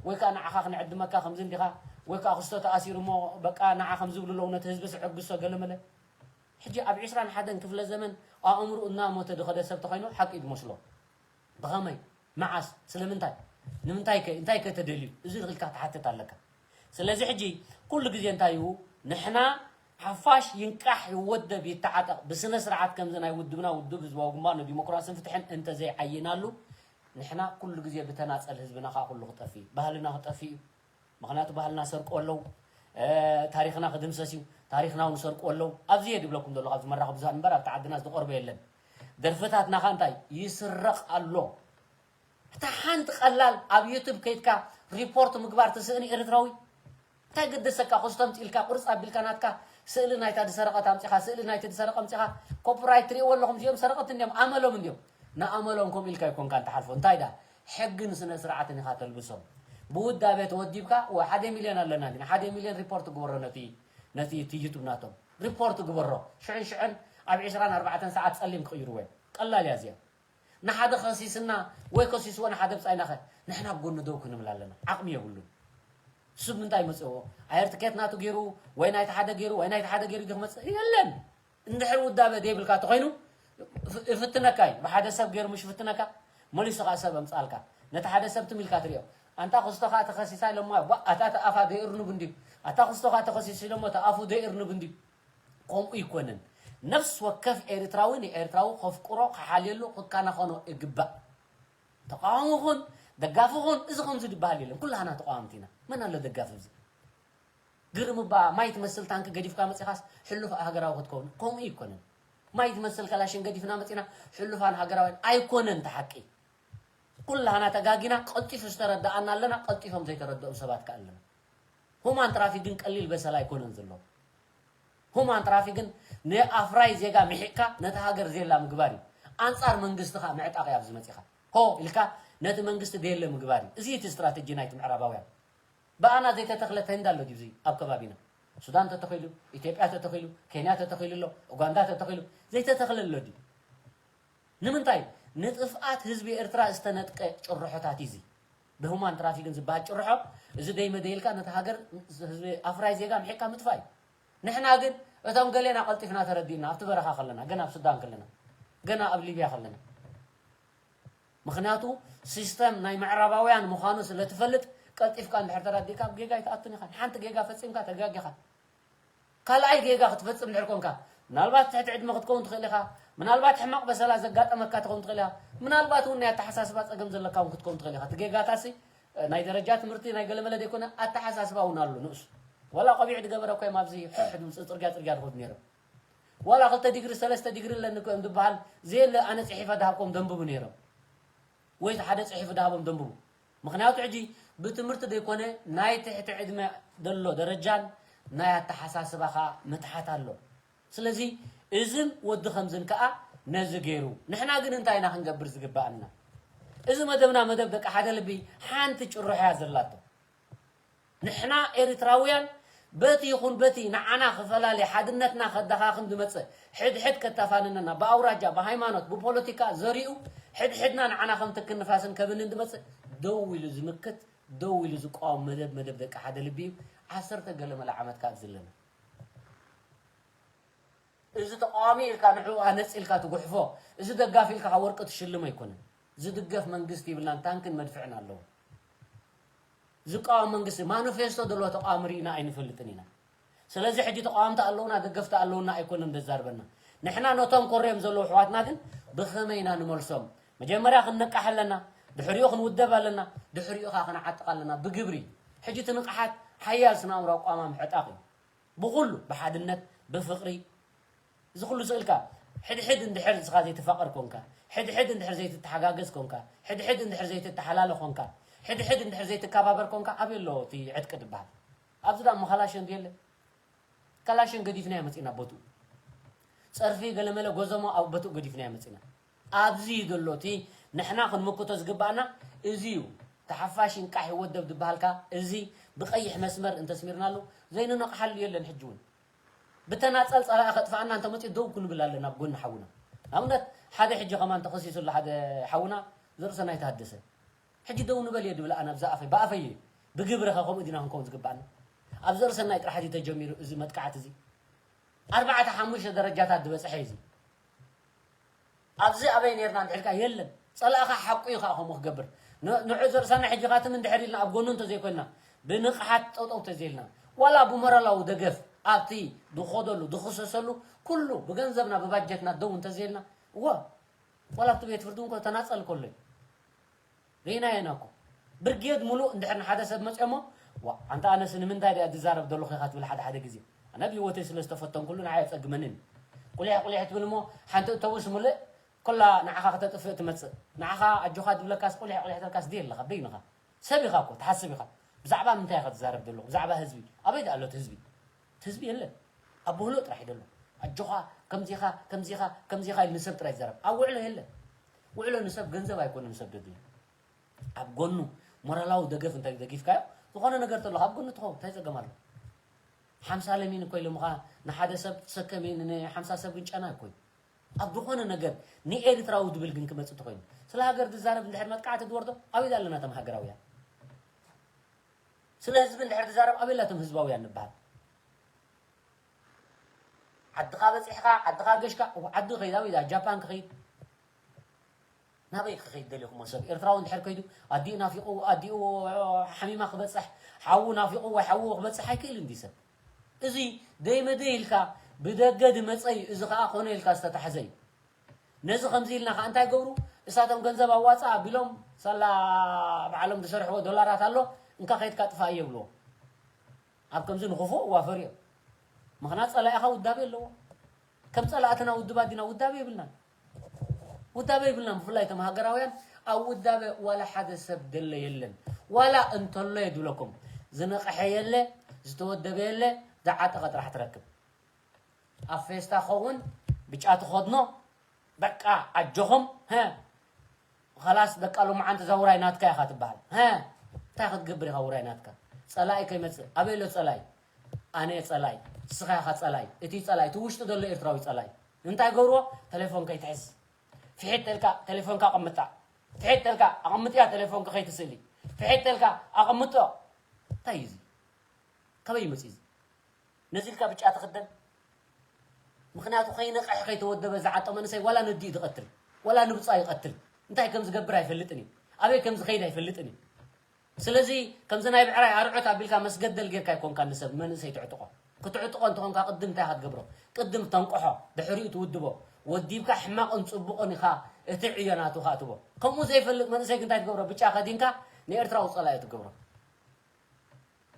ወይ ከኣ ንዓኻ ክንዕድመካ ከምዚ እንዲኻ፣ ወይ ከኣ ክስቶ ተኣሲሩ እሞ በቃ ንዓ ከምዚ ይብሉ ኣለዉ፣ ነቲ ህዝቢ ስዕግሶ ገለመለ። ሕጂ ኣብ ዕስራን ሓደን ክፍለ ዘመን ኣእምሩ እናሞተ ዝኸደ ሰብ ተኾይኑ ሓቂ እዩ ዝመስሎ። ብኸመይ? መዓስ? ስለምንታይ? ንምንታይ ከ? እንታይ ከ ተደልዩ? እዚ ኢልካ ክትሓትት ኣለካ። ስለዚ ሕጂ ኩሉ ግዜ እንታይ እዩ? ንሕና ሓፋሽ ይንቃሕ፣ ይወደብ፣ ይተዓጠቕ፣ ብስነ ስርዓት ከምዚ ናይ ውድብና ውድብ ህዝባዊ ግንባር ንዲሞክራስን ፍትሕን እንተዘይዓይናሉ፣ ንሕና ኩሉ ግዜ ብተናጸል ህዝብና ከኣ ኩሉ ክጠፍእ እዩ። ባህልና ክጠፍእ እዩ። ምኽንያቱ ባህልና ሰርቁ ኣለዉ፣ እ፣ ታሪኽና ክድምሰስ እዩ፣ ታሪኽና እውን ሰርቁ ኣለዉ። ኣብዚ እየ ድብለኩም ዘለኹ፣ ኣብዚ መራኸቢ ብዙሃን እምበር ኣብቲ ዓድና ዝተቆርበ የለን። ደርፍታትና ኸ እንታይ? ይስረቕ ኣሎ። እታ ሓንቲ ቀላል ኣብ ዩቱብ ከይድካ ሪፖርት ምግባር ትስእን ኤርትራዊ? እንታይ ገደሰካ? ክስቶ ኣምጺእልካ፣ ቁርጽ ኣቢልካ ናትካ ስእሊ ናይታ ዝሰረቐት ኣምጺኻ፣ ስእሊ ናይቲ ዝሰረቐ ኣምጺኻ፣ ኮፒራይት ትሪእዎ ኣለኹም፣ እዚኦም ሰረቐት እንዲዮም፣ ኣመሎም እንዲዮም። ንኣመሎም ከምኡ ኢልካ ኣይኮንካን ትሓልፎ። እንታይ ደኣ? ሕግን ስነ ስርዓትን ኢኻ ተልብሶም። ብውዳበ ተወዲብካ፣ ወ-፣ ሓደ ሚልዮን ኣለና እንዲና፣ ሓደ ሚልዮን ሪፖርት ግበሮ ነቲ፣ ነቲ እቲ ዩቱብ ናቶም። ሪፖርት ግበሮ። ሽዕን ሽዕን ኣብ ዕስራን ኣርባዕተን ሰዓት ጸሊም ክቕይርዎ እዮም። ቀላል እያ እዚኣ። ንሓደ ከሲስና ወይ ከሲስዎ ንሓደ ብጻይናኸ ንሕና ኣብ ጎኑ ደው ክንብል ኣለና። ዓቕሚ የብሉን። እሱ ብምንታይ መጽእዎ? ኣየር ትኬት ናቱ ገይሩ ወይ ናይቲ ሓደ ገይሩ ወይ ናይቲ ሓደ ገይሩ ድዩ ክመጽእ? የለን። እንድሕር ውዳበ ዘይብልካ ተኾይኑ እፍ-፣ እፍትነካ እዩ። ብሓደ ሰብ ገይሩ ምሽ እፍትነካ፣ መሊሱ ኸኣ ሰብ ኣምጻልካ። ነቲ ሓደ ሰብ ትም ኢልካ ትሪኦ። ኣንታ ክስቶ ኸኣ ተኸሲሳ ኢሎማ፣ ባ-፣ ኣታ ኣፋ ደይእርኑብ እንድዩ። ኣታ ክስቶ ኸኣ ተኸሲሱ ኢሎሞ፣ ኣታ ኣፉ ደይእርኑብ እንድዩ። ከምኡ ይኮነን። ነፍሲ ወከፍ ኤርትራዊ ንኤርትራዊ ከፍቅሮ፣ ክሓልየሉ፣ ክከናኸኖ ይግባእ። ተቃዋሚ ኹን፣ ደጋፊ ኹን፣ እዚ ከምዚ ዝበሃል የለን። ኩላህና ተቃወምቲ ኢና። መን ኣሎ ደጋፊ ኣብዚ? ግርም እባ ማይ ትመስል ታንኪ ገዲፍካ መጺኻስ ሕሉፍ ሃገራዊ ክትከውን? ከምኡ ይኮነን። ማይ ትመስል ካላሽን ገዲፍና መጺና ሕሉፋን ሃገራውያን ኣይኮነን እቲ ሓቂ። ኩላህና ተጋጊና፣ ቀልጢፉ ዝተረዳኣና ኣለና፣ ቀልጢፎም ዘይተረድኦም ሰባት ከኣ ኣለና። ሁማን ትራፊክ ግን ቀሊል በሰላ ኣይኮነን ዘሎ። ሁማን ትራፊክ ግን ንኣፍራይ ዜጋ ምሒቕካ ነቲ ሃገር ዜላ ምግባር እዩ። ኣንጻር መንግስቲ ከኣ ምዕጣቕ እዩ ኣብዚ መጺኻ። ሆ ኢልካ ነቲ መንግስቲ ደየለ ምግባር እዩ። እዚ እቲ ስትራተጂ ናይቲ ምዕራባውያን። ብኣና ዘይተተኽለ ቴንዳ ኣሎ ድዩ እዚ ኣብ ከባቢና? ሱዳን ተተኺሉ፣ ኢትዮጵያ ተተኺሉ፣ ኬንያ ተተኺሉ ኣሎ፣ ኡጋንዳ ተተኺሉ፣ ዘይተተኽለ ኣሎ ድዩ? ንምንታይ? ንጥፍኣት ህዝቢ ኤርትራ ዝተነጥቀ ጭርሖታት እዩ እዚ። ብሁማን ትራፊክን ዝበሃል ጭርሖ፣ እዚ ደይ መደይ ኢልካ ነቲ ሃገር፣ ህዝቢ ኣፍራይ ዜጋ ምሒቕካ ምጥፋእ እዩ። ንሕና ግን እቶም ገሌና ቀልጢፍና ተረዲእና፣ ኣብቲ በረኻ ከለና፣ ገና ኣብ ሱዳን ከለና፣ ገና ኣብ ሊብያ ከለና። ምኽንያቱ ሲስተም ናይ ምዕራባውያን ምዃኑ ስለ ትፈልጥ፣ ቀልጢፍካ እንድሕር ተረዲእካ ኣብ ጌጋ ኣይትኣቱን ኢኻ። ሓንቲ ጌጋ ፈጺምካ ተጋጊኻ። ካልኣይ ጌጋ ክትፈጽም እንድሕር ኮንካ፣ ምናልባት ትሕቲ ዕድመ ክትከውን ትኽእል ኢኻ፣ ምናልባት ሕማቕ በሰላ ዘጋጠመካ ትኸውን ትኽእል ኢኻ፣ ምናልባት እውን ናይ ኣተሓሳስባ ጸገም ዘለካ እውን ክትከውን ትኽእል ኢኻ። እቲ ጌጋታሲ፣ እ፣ ናይ ደረጃ ትምህርቲ ናይ ገለመለ ዘይኮነ፣ ኣተሓሳስባ እውን ኣሎ ንእሱ። ዋላ ቆቢዕ ዝገበረ እኮ እዮም ኣብዚ ሕሕ ድብል ጽርግያ ጽርግያ ዝኸዱ ነይሮም። ዋላ ክልተ ዲግሪ፣ ሰለስተ ዲግሪ ኣለኒ እኮ እዮም ዝበሃል ዘየለ ኣነ ጽሒፈ ድሃብኮም ደንብቡ ነይሮም። ወይ ሓደ ጽሒፉ ድሃቦም ደንብቡ። ምኽንያቱ ሕጂ ብትምህርቲ ዘይኮነ ናይ ትሕቲ ዕድመ ዘሎ ደረጃን ናይ ኣተሓሳስባ ኸኣ ምትሓት ኣሎ። ስለዚ እዝን ወዲ ከምዝን ከኣ ነዚ ገይሩ። ንሕና ግን እንታይ ኢና ክንገብር ዝግበኣና? እዚ መደብና መደብ ደቂ ሓደ ልቢ ሓንቲ ጭርሖ እያ ዘላቶ። ንሕና ኤርትራውያን በቲ ይኹን በቲ ንዓና ክፈላሊ፣ ሓድነትና ከዳኻኽን ዝመጽእ፣ ሕድሕድ ከታፋንነና፣ ብኣውራጃ፣ ብሃይማኖት፣ ብፖለቲካ ዘሪኡ፣ ሕድሕድና ንዓና ከም ትኪ ንፋስን ከብንን ዝመጽእ፣ ደው ኢሉ ዝምክት፣ ደው ኢሉ ዝቃወም መደብ፣ መደብ ደቂ ሓደ ልቢ እዩ። ዓሰርተ ገለ መለ ዓመት ካብ ዘለና። እዚ ተቃዋሚ ኢልካ ንዕኡ ኣነጺልካ ትጉሕፎ፣ እዚ ደጋፊ ኢልካ ካብ ወርቂ ትሽልሞ ኣይኮነን። ዝድገፍ መንግስቲ ይብልናን ታንክን መድፍዕን ኣለዎ። ዝቃወም መንግስቲ፣ ማኒፌስቶ ዘለዎ ተቃዋሚ ርኢና ኣይንፈልጥን ኢና። ስለዚ ሕጂ ተቃወምቲ ኣለዉና፣ ደገፍቲ ኣለዉና ኣይኮነን ዘዛርበና። ንሕና ነቶም ኮርዮም ዘለዉ ኣሕዋትና ግን ብኸመይ ኢና ንመልሶም? መጀመርያ ክንነቃሕ ኣለና፣ ድሕሪኡ ክንውደብ ኣለና፣ ድሕሪኡ ኸኣ ክንዓጥቕ ኣለና ብግብሪ። ሕጂ እቲ ንቕሓት ሓያል ስነ ኣእምሮኣዊ ኣቋም ምዕጣቕ እዩ። ብኹሉ፣ ብሓድነት፣ ብፍቕሪ፣ እዚ ኩሉ ስእልካ ሕድሕድ እንድሕር ንስኻ ዘይትፋቐር ኮንካ፣ ሕድሕድ እንድሕር ዘይትተሓጋገዝ ኮንካ፣ ሕድሕድ እንድሕር ዘይትተሓላለ ኮንካ፣ ሕድሕድ እንድሕር ዘይትከባበር ኮንካ፣ ኣበይ ኣሎ እቲ ዕጥቂ ዝበሃል? ኣብዚ ደኣ እሞ ካላሽን ድየለ? ካላሽን ገዲፍናዮ መጺና ቦትኡ። ጸርፊ ገለመለ ጎዘሞ ኣብ ቦትኡ ገዲፍናዮ መጺና። ኣብዚ እዩ ዘሎ እቲ ንሕና ክንምክቶ ዝግባኣና፣ እዚ እዩ። ተሓፋሽ እንቃሕ ይወደብ ዝበሃልካ፣ እዚ ብቐይሕ መስመር እንተስሚርናሉ ዘይንነቕሓሉ የለን። ሕጂ እውን ብተናጸል ጸላኢ ከጥፍኣና እንተመጺኡ ደው ክንብል ኣለና ኣብ ጎኒ ሓውና። ንኣብነት ሓደ ሕጂ ከማን ተኸሲሱ ኣሎ ሓደ ሓውና ዘርእሰናይ ተሃደሰ። ሕጂ ደው ንበል እየ ድብል ኣነ ኣብዛ ኣፈይ፣ ብኣፈይ እየ። ብግብሪ ኸ ከምኡ ዲና ክንከውን ዝግባኣና? ኣብ ዘርእሰናይ ጥራሕ እዩ ተጀሚሩ እዚ መጥቃዕቲ እዚ። ኣርባዕተ ሓሙሽተ ደረጃታት ዝበጽሐ እዩ እዚ። ኣብዚ ኣበይ ነርና እንድሕልካ የለን። ጸላእኻ ሓቁ እዩ ከዓ ከምኡ ክገብር። ን-፣ ንዑ ዘርእሰናይ ሕጂ ካትም እንድሕር ኢልና ኣብ ጎኑ እንተዘይኮንና፣ ብንቕሓት ጠጠው ተዘይልና፣ ዋላ ብሞራላዊ ደገፍ ኣብቲ ዝኸደሉ፣ ዝኽሰሰሉ፣ ኩሉ ብገንዘብና፣ ብባጀትና ደው እንተዘይልና፣ እወ፣ ዋላ ኣብቲ ቤት ፍርዲ እውን ኮ ተናጸል ከሎ እዩ። ርኢናዮ ኢና እኮ። ብርጌድ ሙሉእ እንድሕር ንሓደ ሰብ መጽዮ እሞ፣ "ዋ፣ ኣንታ ኣነስ ንምንታይ ድኣ ዝዛረብ ዘለኹ ኢኻ?" ትብል ሓደ ሓደ ግዜ። ኣነ ብህይወተይ ስለ ዝተፈተንኩሉ ንዓይ ኣየጸግመንን። ቁሊሕ ቁሊሕ ትብል እሞ፣ ሓንቲ እተውስ ሙሉእ፣ ኩላ ንዓኻ ከተጥፍእ ትመጽእ። ንዓኻ ኣጆኻ ትብለካስ፣ ቁሊሕ ቁሊሕ ትብለካስ ድየ ኣለኻ በይንኻ። ሰብ ኢኻ እኮ፣ ትሓስብ ኢኻ። ብዛዕባ ምንታይ ኢኻ ትዛረብ ዘለኹ? ብዛዕባ ህዝቢ። ኣበይ ደኣ ኣሎ እቲ ህዝቢ? እቲ ህዝቢ የለን። ኣብ ብህሎ ጥራሕ እዩ ዘሎ። ኣጆኻ፣ ከምዚኻ፣ ከምዚኻ፣ ከምዚኻ ኢሉ ንሰብ ጥራይ ይዛረብ። ኣብ ውዕሎ የለን። ውዕሎ ንሰብ ገንዘብ ኣይኮነን ንሰብ ደድልዮ። ኣብ ጎኑ ሞራላዊ ደገፍ እንታይ ደጊፍካዮ፣ ዝኾነ ነገር ተሎ ኣብ ጎኑ ትኸውን፣ እንታይ ጸገም ኣሎ? ሓምሳ ለሚን እኮ ኢሎምኻ ንሓደ ሰብ ትሰከም እዩ፣ ንሓምሳ ሰብ ግን ጨና እኮ እዩ። ኣብ ዝኾነ ነገር ንኤርትራዊ ድብል ግን ክመጽእ ተኾይኑ፣ ስለ ሃገር ዝዛረብ እንድሕር መጥቃዕቲ ድወርዶ፣ ኣበይ ኣለና እቶም ሃገራውያን? ስለ ህዝቢ እንድሕር ዝዛረብ ኣበይ ኣላቶም ህዝባውያን ንበሃል? ዓድኻ በጺሕኻ፣ ዓድኻ ገሽካ፣ እው፣ ዓዲ ክኸይድ፣ ኣበይ፣ ጃፓን ክኸይድ፣ ናበይ ክኸይድ ደሊኹሞ? ሰብ ኤርትራዊ እንድሕር ከይዱ፣ ኣዲኡ ናፊቑ፣ ኣዲኡ ሓሚማ ክበጽሕ፣ ሓዉ ናፊቑ ወይ ሓዉ ክበጽሕ ኣይክእልን ድዩ ሰብ? እዚ ደይ መደይ ኢልካ ብደገ ድመጸ እዩ፣ እዚ ኸኣ ኮነ ኢልካ ዝተታሕዘ እዩ። ነዚ ከምዚ ኢልና ኸኣ እንታይ ገብሩ? እሳቶም ገንዘብ ኣዋጽእ ኣቢሎም፣ ሳላ ባዕሎም ዝሰርሕዎ ዶላራት ኣሎ፣ እንካ ከይድካ ጥፋእ የብልዎ። ኣብ ከምዚ ንኽፉእ ዋፈር እዮም። ምኽንያት ጸላኢኻ ውዳቤ ኣለዎ። ከም ጸላእትና ውድባት ዲና? ውዳቤ የብልናን። ውዳቤ የብልናን። ብፍላይ እቶም ሃገራውያን ኣብ ውዳቤ ዋላ ሓደ ሰብ ደለ የለን። ዋላ እንተሎ እየ ድብለኩም፣ ዝነቕሐ የለ፣ ዝተወደበ የለ፣ ዝዓጠቐ ጥራሕ ትረክብ። ኣብ ፌስታ ኸውን ብጫ ትኸድኖ፣ በቃ ኣጆኹም፣ ሀ፣ ኸላስ በቃ ሎማዓንቲ እዛ ውራይ ናትካ ኢኻ ትበሃል። ሀ፣ እንታይ ክትገብር ኢኻ ውራይ ናትካ? ጸላኢ ከይመጽእ። ኣበይ ኣሎ ጸላኢ? ኣነ እየ ጸላኢ፣ ንስኻ ኢኻ ጸላኢ፣ እቲ ጸላኢ፣ እቲ ውሽጢ ዘሎ ኤርትራዊ ጸላኢ። እንታይ ገብርዎ? ቴሌፎን ከይትሕዝ። ፍሒት ተልካ ቴሌፎንካ ኣቐምጣ። ፍሒት ተልካ ኣቐምጥያ ቴሌፎንካ ከይትስእሊ። ፍሒት ተልካ ኣቐምጦ። እንታይ እዩ እዚ? ካበይ ይመጽእ እዚ? ነዚ ኢልካ ብጫ ትኽደን? ምኽንያቱ ከይነቕሕ ከይተወደበ ዝዓጦ መንእሰይ ዋላ ነዲኡ ዝቐትል፣ ዋላ ንብጻ ይቐትል። እንታይ ከም ዝገብር ኣይፈልጥን እዩ። ኣበይ ከም ዝኸይድ ኣይፈልጥን እዩ። ስለዚ ከምዚ ናይ ብዕራይ ኣርዑት ኣቢልካ መስገደል ጌርካ ኣይኮንካ ንሰብ መንእሰይ ትዕጥቖ። ክትዕጥቖ እንተኾንካ ቅድም እንታይ ኢኻ ትገብሮ? ቅድም ተንቅሖ፣ ድሕሪኡ ትውድቦ። ወዲብካ ሕማቕን ጽቡቕን ኢኻ እቲ ዕዮ ናቱ ከኣ ትቦ። ከምኡ ዘይፈልጥ መንእሰይ ግን እንታይ ትገብሮ? ብጫ ከዲንካ ንኤርትራዊ ጸላኢ ትገብሮ።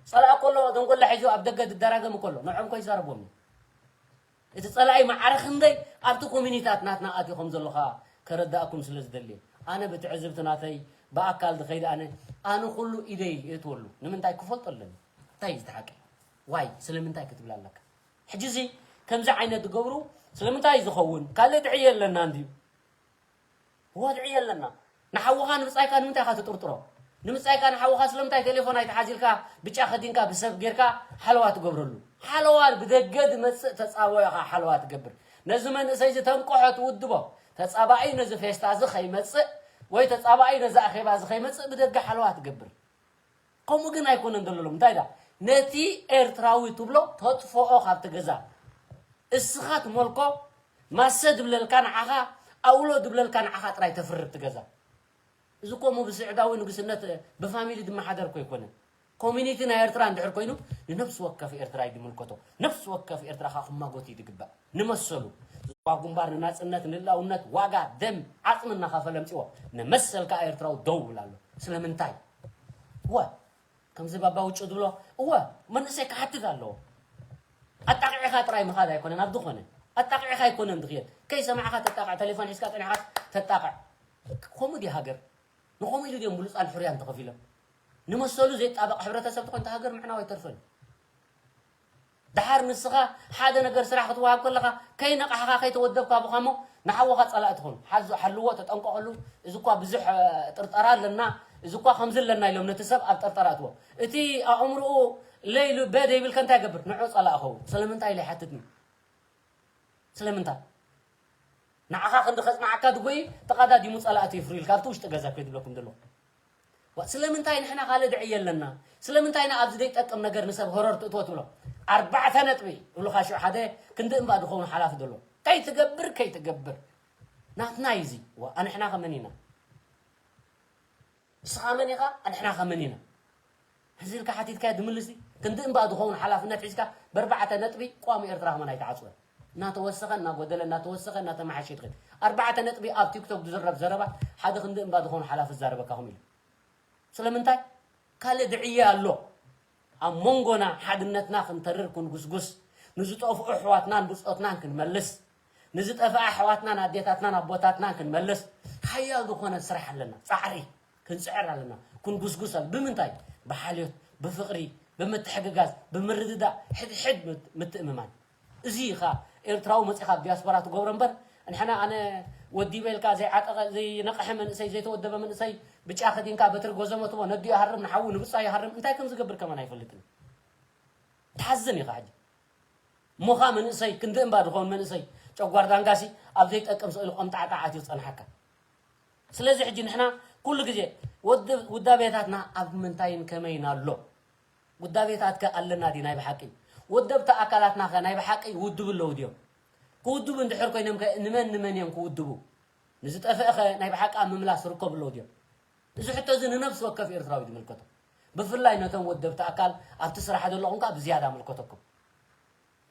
ጸላኢ ከሎ ደንጎላ ሒዙ ኣብ ደገ ዝደራገም ከሎ ንዖም ኮ ይዛረቦም እዩ። እቲ ጸላኢ ማዕረ ክንደይ ኣብቲ ኮሚኒታት ናትና ኣትዩ ከም ዘሎ ከኣ ከረዳእኩም ስለ ዝደሊ። ኣነ ብትዕዝብቲ ናተይ ብኣካል ዝኸይድ ኣነ፣ ኣነ ኩሉ ኢደይ የእትወሉ። ንምንታይ ክፈልጦ ኣለኒ? እንታይ እዩ እቲ ሓቂ? ዋይ፣ ስለምንታይ ክትብል ኣለካ? ሕጂ እዚ ከምዚ ዓይነት ዝገብሩ ስለምንታይ እዩ ዝኸውን? ካልእ ድዒ የለና እንድዩ። ወድዒ የለና። ንሓውኻ ንብጻይካ ንምንታይ ኢኻ ትጥርጥሮ? ንምጻይካ ንሓውኻ ስለምንታይ ቴሌፎን ኣይትሓዝ ኢልካ ብጫ ከዲንካ ብሰብ ጌርካ ሓለዋ ትገብረሉ? ሓለዋ ብደገ ዝመጽእ ተጻብኦ ኢኻ ሓለዋ ትገብር። ነዚ መንእሰይ እዚ ተንቅሖ ትውድቦ። ተጻባኢ ነዚ ፌስታ እዚ ከይመጽእ ወይ ተጻባኢ ነዚ ኣኼባ እዚ ከይመጽእ ብደገ ሓለዋ ትገብር። ከምኡ ግን ኣይኮነን ዘሎ ሎም። እንታይ ዳ? ነቲ ኤርትራዊ ትብሎ ተጥፍኦ ካብቲ ገዛ። እስኻ ትመልኮ ማሰ ድብለልካ ንዓኻ፣ ኣውሎ ድብለልካ ንዓኻ ጥራይ ተፍርድ ትገዛ። እዚ እኮ እሞ ብስዕዳዊ ንግስነት ብፋሚሊ ዝመሓደር እኮ ኣይኮነን። ኮሚኒቲ ናይ ኤርትራ እንድሕር ኮይኑ ንነፍሲ ወከፍ ኤርትራዊ ዝምልከቶ። ነፍሲ ወከፍ ኤርትራ ከዓ ክማጎት እዩ ዝግባእ። ንመሰሉ። ዞባ ግንባር ንናጽነት ንልኣውነት ዋጋ ደም ዓጽሚ እናኸፈለ ኣምጺዎ። ንመሰል ከዓ ኤርትራዊ ደው ይብል ኣሎ። ስለምንታይ? ወ ከምዚ ባባ ውጩ ዝብሎ፣ እወ፣ መንእሰይ ክሓትት ኣለዎ። ኣጣቂዕኻ ጥራይ ምኻድ ኣይኮነን፣ ኣብ ዝኾነ። ኣጣቂዕካ ኣይኮነን ትኽየድ። ከይሰማዕካ ተጣቅዕ፣ ቴሌፎን ሒዝካ ጸኒሕካ ተጣቅዕ። ከምኡ ድያ ሃገር? ንኸምኡ ኢሉ ድዮም ብሉጻን ሕሩያን ተኸፊሎም? ንመሰሉ ዘይጣበቕ ሕብረተሰብ ተኾይኑ እታ ሃገር ምዕናው ኣይተርፈን። ደሓር ንስኻ ሓደ ነገር ስራሕ ክትወሃብ ከለኻ ከይነቓሕኻ ከይተወደብካ ብኻ እሞ ንሓውኻ ጸላእ ትኾኑ። ሓዙ-፣ ሓልዎ፣ ተጠንቀቐሉ። እዚ እኳ ብዙሕ፣ እ፣ ጥርጠራ ኣለና፣ እዚ እኳ ከምዚ ኣለና ኢሎም ነቲ ሰብ ኣብ ጥርጠራ እትዎ። እቲ ኣእምሮኡ ለይሉ በ ዘይብልከ እንታይ ይገብር? ንዑ ጸላእ ኸውን። ስለምንታይ ኢለ ይሓትትኒ? ስለምንታይ? ንዓኻ ክንዲ ከጽንዓካ ድጎይ ተቐዳዲሙ ጸላእቲ ይፍርዩልካ ኣብቲ ውሽጢ ገዛ ከይድብለኩም ዘሎ። ዋ፣ ስለምንታይ ንሕና ካልእ ድዕየ ኣለና? ስለምንታይ ንኣብዚ ዘይጠቅም ነገር ንሰብ ሆረር ትእትዎ ትብሎ? ኣርባዕተ ነጥቢ ይብሉኻ ሽዑ ሓደ ክንዲ እምባ ድኸውን ሓላፊ ዘሎ። ከይትገብር፣ ከይትገብር። ናትና እዩ እዚ። ዋ፣ ኣንሕና ከመን ኢና? ንስኻ መን ኢኻ? ኣንሕና ከመን ኢና? እዚ ኢልካ ሓቲትካዮ ድምልስ ድዩ? ክንዲ እምባ ድኸውን ሓላፍነት ሒዝካ ብኣርባዕተ ነጥቢ ቋሚ ኤርትራ ከመን ኣይተዓጽወን? እናተወሰኸ፣ እናጎደለ፣ እናተወሰኸ፣ እናተመሓሸ ይትኸድ። ኣርባዕተ ነጥቢ ኣብ ቲክቶክ ዝዝረብ ዘረባ ሓደ ክንዲ እምባ ድኸውን ሓላፊ ዝዛረበካ ከምኡ ኢሉ። ስለምንታይ? ካልእ ድዕየ ኣሎ። ኣብ መንጎና ሓድነትና ክንተርር ክንጉስጉስ፣ ንዝጠፍኡ ኣሕዋትናን ብጾትናን ክንመልስ፣ ንዝጠፍኣ ኣሕዋትናን ኣዴታትናን ኣቦታትናን ክንመልስ፣ ሓያል ዝኾነ ስራሕ ኣለና። ጻዕሪ ክንጽዕር ኣለና። ክንጉስጉስ ኣለ-፣ ብምንታይ? ብሓልዮት፣ ብፍቕሪ፣ ብምትሕግጋዝ፣ ብምርድዳእ፣ ሕድሕድ ምት-፣ ምትእምማን። እዚ ኸኣ ኤርትራዊ መጺኻ ኣብ ዲያስፖራ ትገብሮ እምበር፣ ንሕና ኣነ ወዲበ ኢልካ ዘይዓጠቐ፣ ዘይነቕሐ መንእሰይ፣ ዘይተወደበ መንእሰይ፣ ብጫ ከዲንካ በትሪ ጎዘመ ትቦ ነዲኡ ይሃርም፣ ንሓዉ ንብጻዩ ይሃርም፣ እንታይ ከም ዝገብር ከማን ኣይፈልጥን። ትሓዝን ኢኻ ሕጂ። ሞኻ መንእሰይ፣ ክንዲ እምባ ዝኾን መንእሰይ፣ ጨጓር ዳንጋሲ ኣብ ዘይጠቅም ስእሊ ቆምጣዕጣዕ ኣትዩ ዝጸንሓካ። ስለዚ ሕጂ ንሕና ኩሉ ግዜ ወድ-፣ ውዳቤታትና ኣብ ምንታይን ከመይን ኣሎ? ውዳቤታትከ ኣለና ድዩ ናይ ብሓቂ? ወደብቲ ኣካላትናኸ ናይ ብሓቂ ይውድቡ ኣለዉ ድዮም? ክውድቡ እንድሕር ኮይኖምከ ንመን ንመን እዮም ክውድቡ? ንዝጠፍአኸ ናይ ብሓቂ ኣብ ምምላስ ይርከቡ ኣለዉ ድዮም? እዚ ሕቶ እዚ ንነፍሲ ወከፍ ኤርትራዊ ዝምልከቶ። ብፍላይ ነቶም ወደብቲ ኣካል ኣብቲ ስራሕ ዘለኹም ከኣ ብዝያዳ ይምልከተኩም።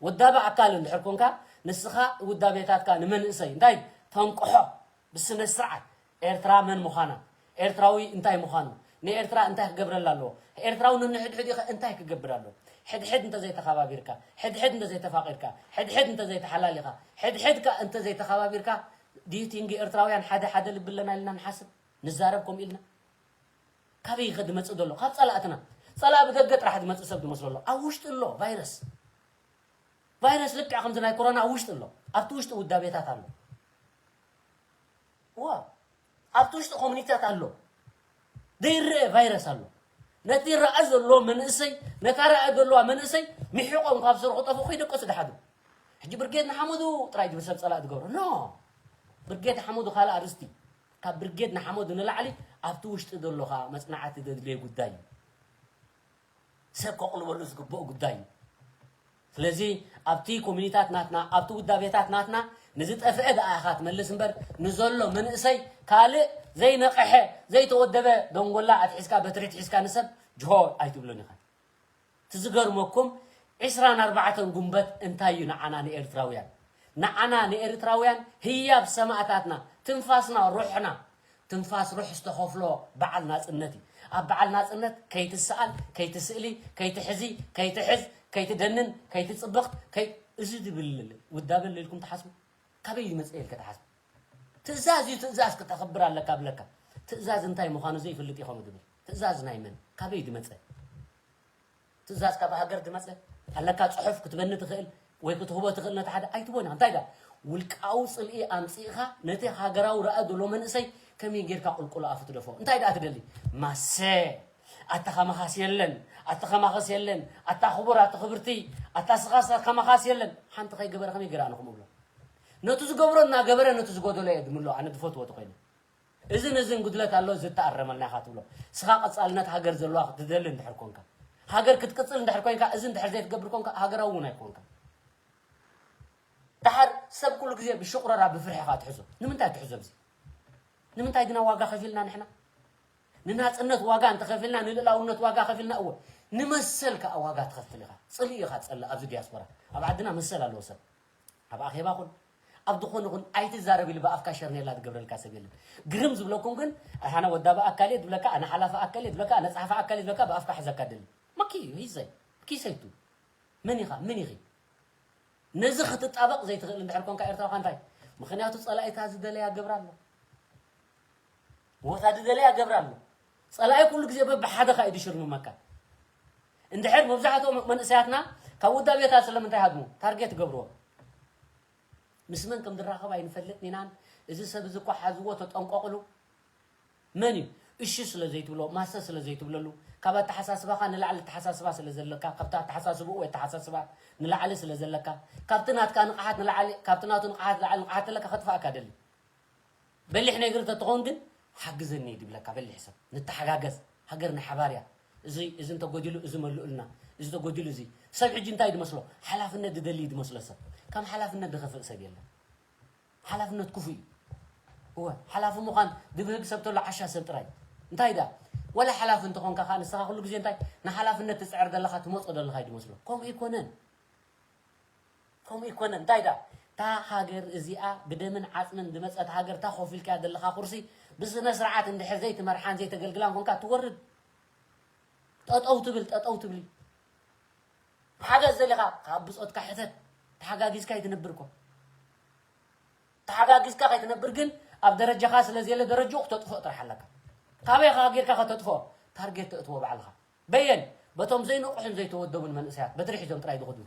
ወዳቢ ኣካል እንድሕር ኮንካ፣ ንስኻ ውዳቤታትካ ንመንእሰይ እንታይ ተንቅሖ? ብስነ ስርዓት ኤርትራ መን ምዃና፣ ኤርትራዊ እንታይ ምዃኑ፣ ንኤርትራ እንታይ ክገብረላ ኣለዎ፣ ኤርትራዊ ነንሕድሕዱ ኸ እንታይ ክገብር ኣለዎ? ሕድሕድ እንተዘይተኸባቢርካ፣ ሕድሕድ እንተዘይተፋቒርካ፣ ሕድሕድ እንተዘይተሓላሊኻ፣ ሕድሕድካ እንተዘይተኸባቢርካ፣ do you think ኤርትራውያን ሓደ ሓደ ልቢ ኣለና ኢልና ንሓስብ? ንዛረብ ከምኡ ኢልና? ካበይ ኸ ዝመጽእ ዘሎ? ካብ ጸላእትና። ጸላእ ብደገ ጥራሕ ዝመጽእ ሰብ ዝመስሎ ኣሎ። ኣብ ውሽጢ ኣሎ ቫይረስ። ቫይረስ ልክዕ ከምዚ ናይ ኮሮና ኣብ ውሽጢ ኣሎ። ኣብቲ ውሽጢ ውዳቤታት ኣሎ። ዋ፣ ኣብቲ ውሽጢ ኮሚኒቲታት ኣሎ። ዘይረአ ቫይረስ ኣሎ። ነቲ ረኣ ዘሎ መንእሰይ፣ ነታ ረኣ ዘለዋ መንእሰይ ሚሒቖም ካብ ስርሑ ጠፍኡ ከይደቀሱ ድሓዱ። ሕጂ ብርጌድ ንሓመዱ ጥራይ ድብል ሰብ ጸላእ ዝገብሮ። ኖ። ብርጌድ ሓመዱ ካልእ ኣርእስቲ። ካብ ብርጌድ ንሓመዱ ንላዕሊ ኣብቲ ውሽጢ ዘሎ ኸኣ መጽናዕቲ ዘድልዮ ጉዳይ እዩ። ሰብ ከቕልበሉ ዝግብኦ ጉዳይ እዩ። ስለዚ ኣብቲ ኮሚኒታት ናትና፣ ኣብቲ ውዳቤታት ናትና ንዝጠፍአ ደኣ ኢኻ ትመልስ እምበር፣ ንዘሎ መንእሰይ ካልእ ዘይነቕሐ፣ ዘይተወደበ ደንጎላ ኣትሒዝካ፣ በትሪ ኣትሒዝካ ንሰብ ጅሆ ኣይትብሉን ኢኻ። እቲ ዝገርመኩም፣ ዕስራን ኣርባዕተን ጉንበት እንታይ እዩ ንዓና ንኤርትራውያን? ንዓና ንኤርትራውያን ህያብ ሰማእታትና፣ ትንፋስና፣ ሩሕና፣ ትንፋስ ሩሕ ዝተኸፍሎ በዓል ናጽነት እዩ። ኣብ በዓል ናጽነት ከይትሰኣል፣ ከይትስእሊ፣ ከይትሕዚ፣ ከይትሕዝ፣ ከይትደንን፣ ከይትጽብቕ፣ ከይ-፣ እዚ ዝብል ውዳበ ኣሎ ኢልኩም ትሓስቡ? ካበይ ይመጽእ ኢልካ ትሓስቡ? ትእዛዝ እዩ፣ ትእዛዝ ክተኽብር ኣለካ ብለካ። ትእዛዝ እንታይ ምዃኑ ዘይፈልጥ እዩ ከምኡ ዝብል። ትእዛዝ ናይ መን? ካበይ ዝመጸ? ትእዛዝ ካብ ሃገር ዝመጸ ኣለካ? ጽሑፍ ክትበኒ ትኽእል ወይ ክትህቦ ትኽእል ነቲ ሓደ? ኣይትቦን ኢኻ። እንታይ ደኣ? ውልቃዊ ጽልኢ ኣምጺእኻ ነቲ ሃገራዊ ረኣ ዘሎ መንእሰይ ከመይ ጌርካ ቁልቁል ኣፉ ትደፍኦ? እንታይ ደኣ ትደሊ? ማሰ! ኣታ ከማኻስ የለን፣ ኣታ ከማኻስ የለን፣ ኣታ ክቡር፣ ኣታ ክብርቲ፣ ኣታ ስኻስ ከማኻስ የለን። ሓንቲ ከይገበረ ከመይ ገይረ ኣነ ከምኡ እብሎ? ነቱ ዝገብሮ እናገበረ ነቱ ዝጎደሎ እየ ድምሎ ኣነ ድፈትዎ ተኾይነ። እዝን እዝን ጉድለት ኣሎ፣ እዚ ተኣረመልና ኢኻ ትብሎ። ስኻ ቀጻልነት ሃገር ዘለዋ ክትደሊ እንድሕር ኮንካ፣ ሃገር ክትቅጽል እንድሕር ኮንካ፣ እዚ እንድሕር ዘይትገብር ኮንካ፣ ሃገራዊ እውን ኣይኮንካ። ደሓር ሰብ ኩሉ ግዜ ብሽቑረራ ብፍርሒ ኢኻ ትሕዞ። ንምንታይ ትሕዞ ኣብዚ? ንምንታይ ግና ዋጋ ከፊልና ንሕና? ንናጽነት ዋጋ እንተኸፊልና፣ ንልእላውነት ዋጋ ከፊልና፣ እወ፣ ንመሰል ከኣ ዋጋ ትኸፍል ኢኻ። ጽልኢ ኢኻ ትጸልእ ኣብዚ ዲያስፖራ። ኣብ ዓድና መሰል ኣለዎ ሰብ። ኣብ ኣኼባ ኹን፣ ኣብ ዝኾነ ኹን ኣይትዛረብ ኢሉ ብኣፍካ ሸርኔላ ዝገብረልካ ሰብ የለን። ግርም ዝብለኩም ግን፣ ኣነ ወዳቢ ኣካል እየ ዝብለካ፣ ኣነ ሓላፊ ኣካል እየ ዝብለካ፣ ኣነ ጸሓፊ ኣካል እየ ዝብለካ፣ ብኣፍካ ሕዘካ ደሊ። መኪ እዩ፣ ሂዘይ፣ ኪሰይቱ። መን ኢኻ? መን ኢኺ? ነዚ ክትጣበቕ ዘይትኽእል እንድሕር ኮንካ ኤርትራኻ እንታይ? ምኽንያቱ ጸላኢታ ዝደለያ ገብራ ኣሎ። ወታ ዝደለያ ገብራ ኣሎ። ጸላኢ ኩሉ ግዜ በብሓደ ካ እዩ ድሽርምመካ። እንድሕር መብዛሕትኦም መንእሰያትና ካብ ውዳቤታት ስለምንታይ ሃድሙ? ታርጌት ገብርዎ። ምስ መን ከም ዝራኸብ ኣይንፈልጥን ኢናን። እዚ ሰብ እዚ እኮ ሓዝዎ ተጠንቀቕሉ። መን እዩ? እሺ ስለ ዘይትብሎ፣ ማሰ ስለ ዘይትብለሉ፣ ካብ ኣተሓሳስባኻ ንላዕሊ ኣተሓሳስባ ስለ ዘለካ፣ ካብቲ ኣተሓሳስባኡ ወይ ኣተሓሳስባ ንላዕሊ ስለ ዘለካ፣ ካብቲ ናትካ ንቕሓት ንላዕሊ፣ ካብቲ ናቱ ንቕሓት ንላዕሊ ንቕሓት ዘለካ ከጥፍኣካ ደሊ። በሊሕ ነግሪ ተትኸውን ግን ሓግዘኒ እዩ ድብለካ። በሊሕ ሰብ ንተሓጋገዝ። ሃገር ናይ ሓባር እያ። እዚ እዚ እንተጎዲሉ እዚ መልኡልና፣ እዚ ተጎዲሉ እዚ። ሰብ ሕጂ እንታይ ድመስሎ? ሓላፍነት ድደሊ እዩ ድመስሎ ሰብ። ከም ሓላፍነት ድኸፍእ ሰብ የለን። ሓላፍነት ክፉእ እዩ። እወ፣ ሓላፊ ምዃን ድብህግ ሰብ ተሎ ዓሻ ሰብ ጥራይ። እንታይ ዳ? ወላ ሓላፊ እንተኾንካ ኸዓ ንስኻ ኩሉ ግዜ እንታይ ንሓላፍነት ትጽዕር ዘለኻ ትመጾ ዘለኻ እዩ ድመስሎ። ከምኡ ኣይኮነን። ከምኡ ኣይኮነን። እንታይ ዳ? እታ ሃገር እዚኣ ብደምን ዓጽምን ዝመጸት ሃገር፣ እታ ኮፍ ኢልካያ ዘለኻ ኩርሲ ብስነ ስርዓት እንድሕር ዘይትመርሓን ዘይተገልግላን ኮንካ ትወርድ። ጠጠው ትብል፣ ጠጠው ትብሊ። ሓገዝ ዘሊኻ ካብ ብጾትካ ሕተት። ተሓጋጊዝካ ኣይትነብር እኮ። ተሓጋጊዝካ ከይትነብር ግን ኣብ ደረጃኻ ስለ ዘየለ ደረጃኡ ክተጥፍኦ ጥራሕ ኣለካ። ካበይ ኸ ጌርካ ከተጥፍኦ? ታርጌት ተእትዎ ባዕልኻ። በየን? በቶም ዘይነቕሑን ዘይተወደቡን መንእሰያት በትሪ ሒዞም ጥራይ ዝኸዱ።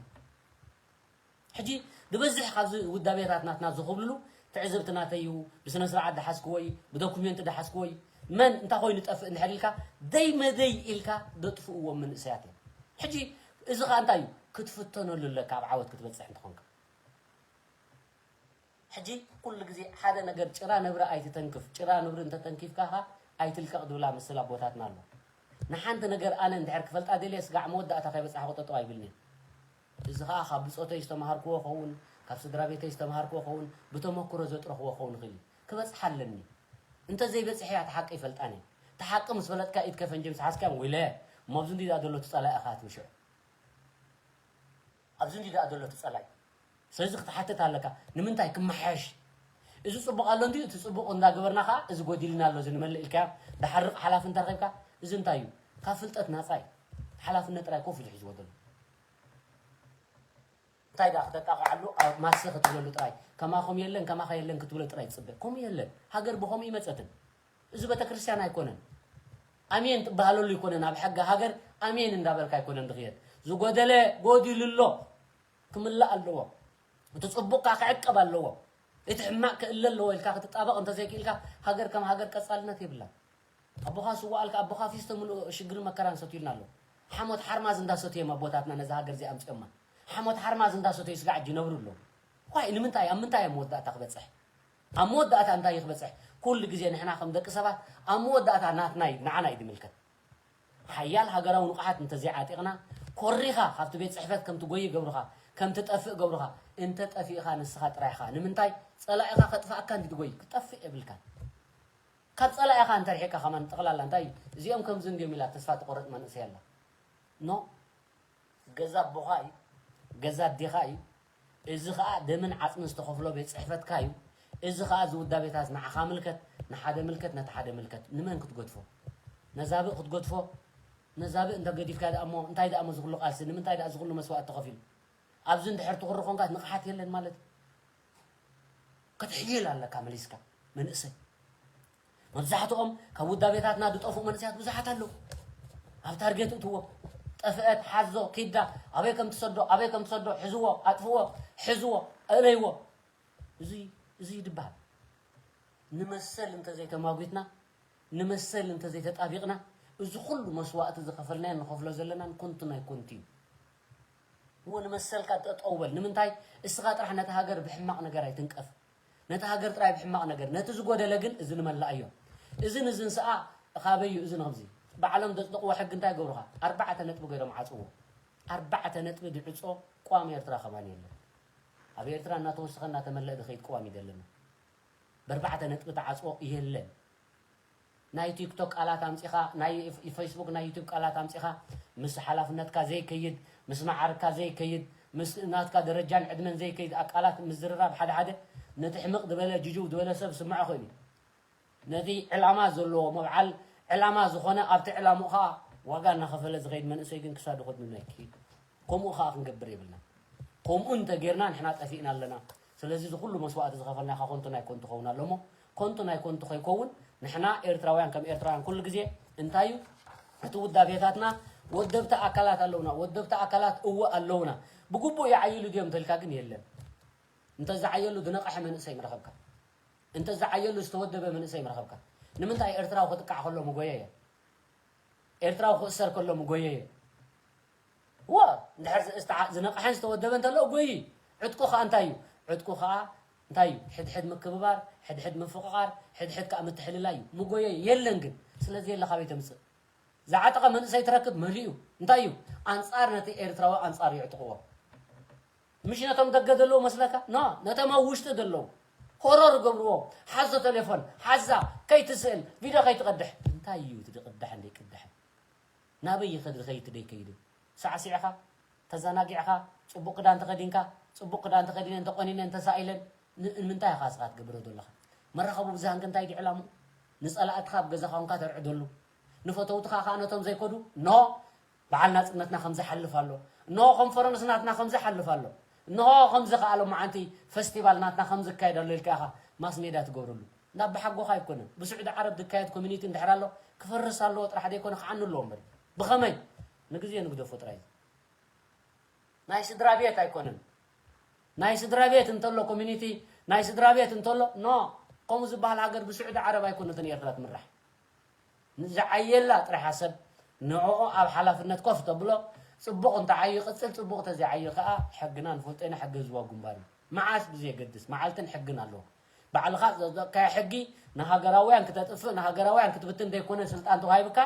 ሕጂ ዝበዝሕ ካብዚ ውዳቤታት ናትና ዝኹብልሉ ትዕዝብቲ ናተይ እዩ፣ ብስነ ስርዓት ደሓዝክዎ እዩ፣ ብዶኩሜንት ደሓዝክዎ እዩ። መን እንታይ ኮይኑ ጠፍእ እንድሕር ኢልካ ደይ መደይ ኢልካ ደጥፍእዎም መንእሰያት እዮም። ሕጂ እዚ ኸኣ እንታይ እዩ? ክትፍተነሉ ኣለካ ኣብ ዓወት ክትበጽሕ እንተኾንካ። ሕጂ ኩሉ ግዜ ሓደ ነገር ጭራ ነብሪ ኣይትተንክፍ፣ ጭራ ነብሪ እንተተንኪፍካ ኸኣ ኣይትልቀቕ ዝብላ ምስል ኣቦታትና ኣሎ። ንሓንቲ ነገር ኣነ እንድሕር ክፈልጣ ደልየ ስጋዕ መወዳእታ ከይበጻሕኩ ጠጠው ኣይብልን እየ። እዚ ኸኣ ካብ ብጾተይ ዝተማሃርክዎ ኸውን፣ ካብ ስድራ ቤተይ ዝተማሃርክዎ ኸውን፣ ብተመክሮ ዘጥረኽዎ ኸውን ይኽእል እዩ። ክበጽሓ ኣለኒ። እንተ ዘይበጽሐያ እቲ ሓቂ ኣይፈልጣን እየ። እቲ ሓቂ ምስ ፈለጥካ ኢድ ከፈንጂ ምስ ሓዝካዮም ወይለ፣ እሞ ኣብዚ እንዲ ደኣ ዘሎ እቲ ጸላኢ ኢኻ ትምሽዖ። ኣብዚ እንዲ ደኣ ዘሎ እቲ ጸላኢ። ስለዚ ክትሓትት ኣለካ። ንምንታይ ክመሓየሽ? እዚ ጽቡቕ ኣሎ እንድዩ፣ እቲ ጽቡቕ እንዳገበርና ኸኣ እዚ ጎዲልና ኣሎ፣ እዚ ንመልእ ኢልካዮ፣ ድሓር ሓላፊ እንተረኺብካ፣ እዚ እንታይ እዩ? ካብ ፍልጠት ናጻ እዩ። ሓላፍነት ጥራይ ኮፍ ኢሉ ሒዝዎ ዘሎ። እንታይ ደኣ ክተጣቕዓሉ፣ ኣብ ማሰ ክትብለሉ ጥራይ። ከማኹም የለን፣ ከማኻ የለን ክትብሎ ጥራይ ትጽበ። ከምኡ የለን። ሃገር ብኸምኡ ይመጸትን። እዚ ቤተክርስትያን ኣይኮነን። ኣሜን ትበሃለሉ ኣይኮነን። ኣብ ሕጊ ሃገር ኣሜን እንዳበልካ ኣይኮነን ዝኽየድ። ዝጎደለ ጎዲሉ ኣሎ። ክምላእ ኣለዎ። እቲ ጽቡቕ ከኣ ክዕቀብ ኣለዎ። እቲ ሕማቕ ክእለ ኣለዎ ኢልካ ክትጣበቕ እንተዘይክኢልካ፣ ሃገር ከም ሃገር ቀጻልነት የብላን። ኣቦኻ ስዋኣልካ፣ ኣቦኻ ፊስቶ ምሉእ ሽግርን መከራን ሰትዩልና ኣሎ። ሓሞት ሓርማዝ እንዳሰተዮም ኣቦታትና ነዛ ሃገር እዚኣ ኣምጺኦማ። ሓሞት ሓርማዝ እንዳሰተዩ ስጋዕ ሕጂ ይነብሩ ኣለዉ። ዋይ፣ ንምንታይ? ኣብ ምንታይ ኣብ መወዳእታ ክበጽሕ? ኣብ መወዳእታ እንታይ እዩ ክበጽሕ? ኩሉ ግዜ ንሕና ከም ደቂ ሰባት ኣብ መወዳእታ ናትና እዩ፣ ንዓና እዩ ዝምልከት። ሓያል ሃገራዊ ንቕሓት እንተዘይዓጢቕና፣ ኮሪኻ ካብቲ ቤት ጽሕፈት ከም ትጎይ ገብሩኻ፣ ከም ትጠፍእ ገብሩኻ። እንተ ጠፊእኻ ንስኻ ጥራይ ኢኻ። ንምንታይ? ጸላኢኻ ከጥፍኣካ እንዲ ትጎይ፣ ክትጠፍእ የብልካን። ካብ ጸላኢኻ እንተ ርሒቕካ ከማን ጠቕላላ እንታይ እዩ? እዚኦም ከምዚ እንድዮም ኢላ ተስፋ ትቖርጽ መንእሰይ ኣላ። ኖ። ገዛ ኣቦኻ እዩ፣ ገዛ ኣዴኻ እዩ። እዚ ኸኣ ደምን ዓጽምን ዝተኸፍሎ ቤት ጽሕፈትካ እዩ። እዚ ኸኣ እዚ ውዳቤታት ንዓኻ ምልከት፣ ንሓደ ምልከት፣ ነቲ ሓደ ምልከት። ንመን ክትገድፎ? ነዛብእ ክትገድፎ? ነዛብእ እንተ ገዲፍካ ደኣ እሞ፣ እንታይ ደኣ እሞ እዚ ኩሉ ቃልሲ? ንምንታይ ደኣ እዚ ኩሉ መስዋእቲ ተኸፊሉ? ኣብዚ እንድሕር ትኹሪ ኾንካ ንቕሓት የለን ማለት እዩ። ክትሕይል ኣለካ መሊስካ መንእሰይ። መብዛሕትኦም ካብ ውዳቤታትና ዝጠፍኡ መንእሰያት ብዙሓት ኣለዉ። ኣብ ታርጌት እትዎ ጠፍአት፣ ሓዞ፣ ኪዳ፣ ኣበይ ከም ትሰዶ፣ ኣበይ ከም ትሰዶ፣ ሕዝዎ፣ ኣጥፍዎ፣ ሕዝዎ፣ እለይዎ። እዚ እዚ ድበሃል። ንመሰል እንተዘይተማጒትና፣ ንመሰል እንተዘይተጣቢቕና፣ እዚ ኩሉ መስዋእቲ ዝኸፈልናዮን ንኸፍሎ ዘለናን ኮንቱ ናይ ኮንቱ እዩ። እሞ ንመሰልካ ጠጠው በል። ንምንታይ? እስኻ ጥራሕ ነታ ሃገር ብሕማቕ ነገር ኣይትንቀፍ። ነታ ሃገር ጥራይ ብሕማቕ ነገር፣ ነቲ ዝጎደለ ግን እዚ ንመላእዮ። እዝን እዝን ሰኣ ካበይ እዩ? እዝን ከምዚ ባዕሎም ዘጽደቕዎ ሕጊ እንታይ ገብሩኻ? ኣርባዕተ ነጥቢ ገይሮም ዓጽዎ። ኣርባዕተ ነጥቢ ድዕጾ ቅዋም ኤርትራ ከማን የለን። ኣብ ኤርትራ እናተወሰኸ እናተመለአ ዝኸይድ ቅዋም እዩ ዘለና። በርባዕተ ነጥቢ ተዓጽዎ የለን። ናይ ቲክቶክ ቃላት ኣምጺኻ፣ ናይ ፌስቡክ፣ ናይ ዩቱብ ቃላት ኣምጺኻ፣ ምስ ሓላፍነትካ ዘይከይድ፣ ምስ መዓርካ ዘይከይድ፣ ምስ ናትካ ደረጃን ዕድመን ዘይከይድ ቃላት ምዝርራብ ሓደ ሓደ ነቲ ሕምቕ ዝበለ ጅጅው ዝበለ ሰብ ስምዖ ኽእል እዩ። ነቲ ዕላማ ዘለዎ መብዓል ዕላማ ዝኾነ ኣብቲ ዕላምኡ ኸኣ ዋጋ እናኸፈለ ዝኸይድ መንእሰይ ግን ክሳዱ ከድንኖ ኣይክእል። ከምኡ ኸኣ ክንገብር የብልና። ከምኡ እንተጌርና ንሕና ጠፊእና ኣለና። ስለዚ እዚ ኩሉ መስዋእቲ ዝኸፈልናኻ ከንቱ ናይ ከንቱ ክኸውን ኣሎ እሞ፣ ከንቱ ናይ ከንቱ ከይከውን ንሕና ኤርትራውያን ከም ኤርትራውያን ኩሉ ግዜ እንታይ እዩ እቲ ውዳቤታትና? ወደብቲ ኣካላት ኣለውና፣ ወደብቲ ኣካላት እወ ኣለውና። ብግቡእ ይዓይሉ ድዮም እንተልካ ግን የለን። እንተዝዓየሉ ዝነቐሐ መንእሰይ ምረኸብካ። እንተዝዓየሉ ዝተወደበ መንእሰይ ምረኸብካ። ንምንታይ ኤርትራዊ ክጥቃዕ ከሎ ምጎየየ? ኤርትራዊ ክእሰር ከሎ ምጎየየ? እወ፣ እንድሕር ዝ-፣ ዝተዓ-፣ ዝነቕሐን ዝተወደበ እንተሎ እጎይ። ዕጥቁ ከኣ እንታይ እዩ? ዕጥቁ ከኣ እንታይ እዩ? ሕድሕድ ምክብባር፣ ሕድሕድ ምፍቕቓር፣ ሕድሕድ ከኣ ምትሕልላይ እዩ። ምጎየየ የለን ግን። ስለዚ የለ ካበይ ተምጽእ? ዝዓጠቐ መንእሰይ ትረክብ መሊኡ። እንታይ እዩ? ኣንጻር ነቲ ኤርትራዊ ኣንጻር የዕጥቕዎ። ምሽ ነቶም ደገ ዘለዉ መስለካ? ኖ፣ ነቶም ኣብ ውሽጢ ዘለዉ። ሆረር ገብርዎ። ሓዞ ቴሌፎን፣ ሓዛ፣ ከይትስእል፣ ቪድዮ ከይትቐድሕ። እንታይ እዩ እቲ ዝቕዳሕን ዘይቅዳሕን? ናበይ ይኸድ ዝኸይድ ደይከይድን? ሳዕሲዕኻ፣ ተዘናጊዕኻ፣ ጽቡቕ ክዳን ተኸዲንካ፣ ጽቡቕ ክዳን ተኸዲነን፣ ተቆኒነን፣ ተሳኢለን፣ ን-፣ ንምንታይ ኢኻ እስኻ ትገብሮ ዘለኻ? መራኸቢ ብዙሃን ከ እንታይ ድዩ ዕላምኡ? ንጸላእትኻ ኣብ ገዛኻ ኮንካ ተርዕደሉ። ንፈተውትኻ ከኣ ነቶም ዘይከዱ፣ ኖ፣ በዓል ናጽነትና ከም ዝሓልፍ ኣሎ። እንሆ ኮንፈረንስ ናትና ከም ዝሓልፍ ኣሎ። እንሆ ከምዚ ከኣ ሎማዓንቲ ፈስቲቫል ናትና ከም ዝካየድ ኣሎ ኢልካ ኢኻ ማስ ሜድያ ትገብረሉ። ናብ ብሓጎኻ ኣይኮነን። ብስዑዲ ዓረብ ዝካየድ ኮሚኒቲ እንድሕር ኣሎ ክፈርስ ኣለዎ ጥራሕ ዘይኮነ ክዓኑ ኣለዎ እምበር። ብኸመይ? ንግዜ ንግደፎ ጥራይ። ናይ ስድራ ቤት ኣይኮነን። ናይ ስድራ ቤት እንተሎ ኮሚኒቲ፣ ናይ ስድራ ቤት እንተሎ፣ ኖ፣ ከምኡ ዝበሃል ሃገር ብስዑዲ ዓረብ ኣይኮነትን ኤርትራ ትምራሕ። ንዝዓየላ ጥራሕ ሰብ ንዕኡ ኣብ ሓላፍነት ኮፍ ተብሎ፣ ጽቡቕ እንተዓዩ ይቕጽል፣ ጽቡቕ ተዘይዓዩ ከኣ ሕግና ንፈልጦ ኢና፣ ሕጊ ህዝባዊ ግንባር እዩ። መዓስ ብዘየገድስ፣ መዓልትን ሕግን ኣለዎ። ባዕልኻ ዘውጸእካዮ ሕጊ ንሃገራውያን ክተጥፍእ፣ ንሃገራውያን ክትብትን ዘይኮነ ስልጣን ተዋሂብካ፣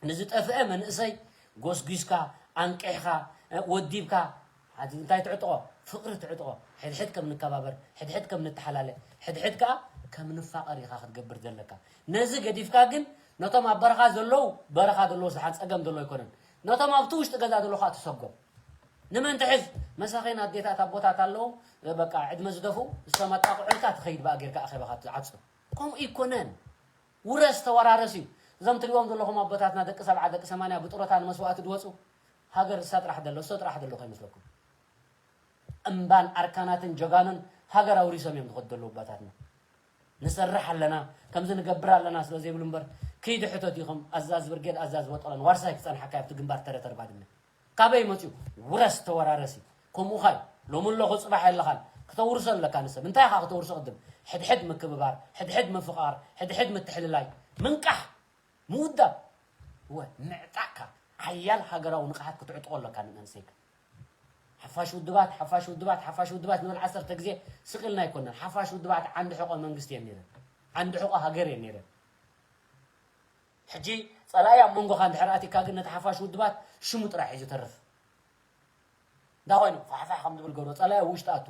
ንዝጠፍአ መንእሰይ ጎስጒስካ፣ ኣንቂሕካ፣ ወዲብካ፣ ሓዚ እንታይ ትዕጥቖ? ፍቕሪ ትዕጥቖ። ሕድሕድ ከም ንከባበር፣ ሕድሕድ ከም ንተሓላለ፣ ሕድሕድ ከኣ ከም ንፋቐር ኢኻ ክትገብር ዘለካ። ነዚ ገዲፍካ ግን ነቶም ኣብ በረኻ ዘለዉ፣ በረኻ ዘለዉ ስሓን ጸገም ዘለዎ ኣይኮነን። ነቶም ኣብቲ ውሽጢ ገዛ ዘለዉ ከኣ ትሰጎም። ንመን ትሕዝ? መሳኺን ኣዴታት ኣቦታት ኣለዉ፣ በቃ ዕድመ ዝደፍኡ፣ ዝሰማጣቑዑልካ ትኸይድ ብኣ ጌርካ ኣኼባኻ ትዓጹ። ከምኡ ኣይኮነን። ውረስ ተወራረስ እዩ። እዞም ትሪእዎም ዘለኹም ኣቦታትና ደቂ ሰብዓ ደቂ ሰማንያ ብጡረታ ንመስዋእቲ ዝወፁ ሃገር እሳ ጥራሕ ደሎ እሶ ጥራሕ ደሎ ከይመስለኩም። እምባን ኣርካናትን ጀጋኑን ሃገር ኣውሪሶም እዮም ዝኸዱ ዘለዉ ኣቦታትና። ንሰርሕ ኣለና ከምዚ ንገብር ኣለና ስለ ዘይብሉ እምበር ክይዲ ሕተት ኢኹም ኣዛዚ ብርጌድ ኣዛዚ ወጠሎን ዋርሳይ ክፀንሓካ ኣብቲ ግንባር ተረተር ባድመ። ካበይ መፅዩ? ውረስ ተወራረሲ። ከምኡኻ እዩ። ሎሚ ኣለኹ ፅባሕ የለኻን። ክተውርሶ ኣለካ ንሰብ። እንታይ ኢኻ ክተውርሶ ቅድም? ሕድሕድ ምክብባር፣ ሕድሕድ ምፍቓር፣ ሕድሕድ ምትሕልላይ። ምንቃሕ፣ ምውዳብ። እወ፣ ምዕጣቕካ። ሓያል ሃገራዊ ንቕሓት ክትዕጥቆ ኣለካ ንመንእሰይካ። ሓፋሽ ውድባት፣ ሓፋሽ ውድባት፣ ሓፋሽ ውድባት ንብል ዓሰርተ ግዜ ስቕ ኢልና ኣይኮነን። ሓፋሽ ውድባት ዓንዲ ሕቖ መንግስቲ እየን ነይረን። ዓንዲ ሕቖ ሃገር እየን ነይረን። ሕጂ ጸላኢ ኣብ መንጎኻ እንድሕር ኣቲካ ግን ነቲ ሓፋሽ ውድባት ሽሙ ጥራሕ እዩ ዝተርፍ። እንታይ ኮይኑ? ፋሕፋሕ ከም ዝብል ገብሮ ጸላኢ ኣብ ውሽጢ ኣቱ።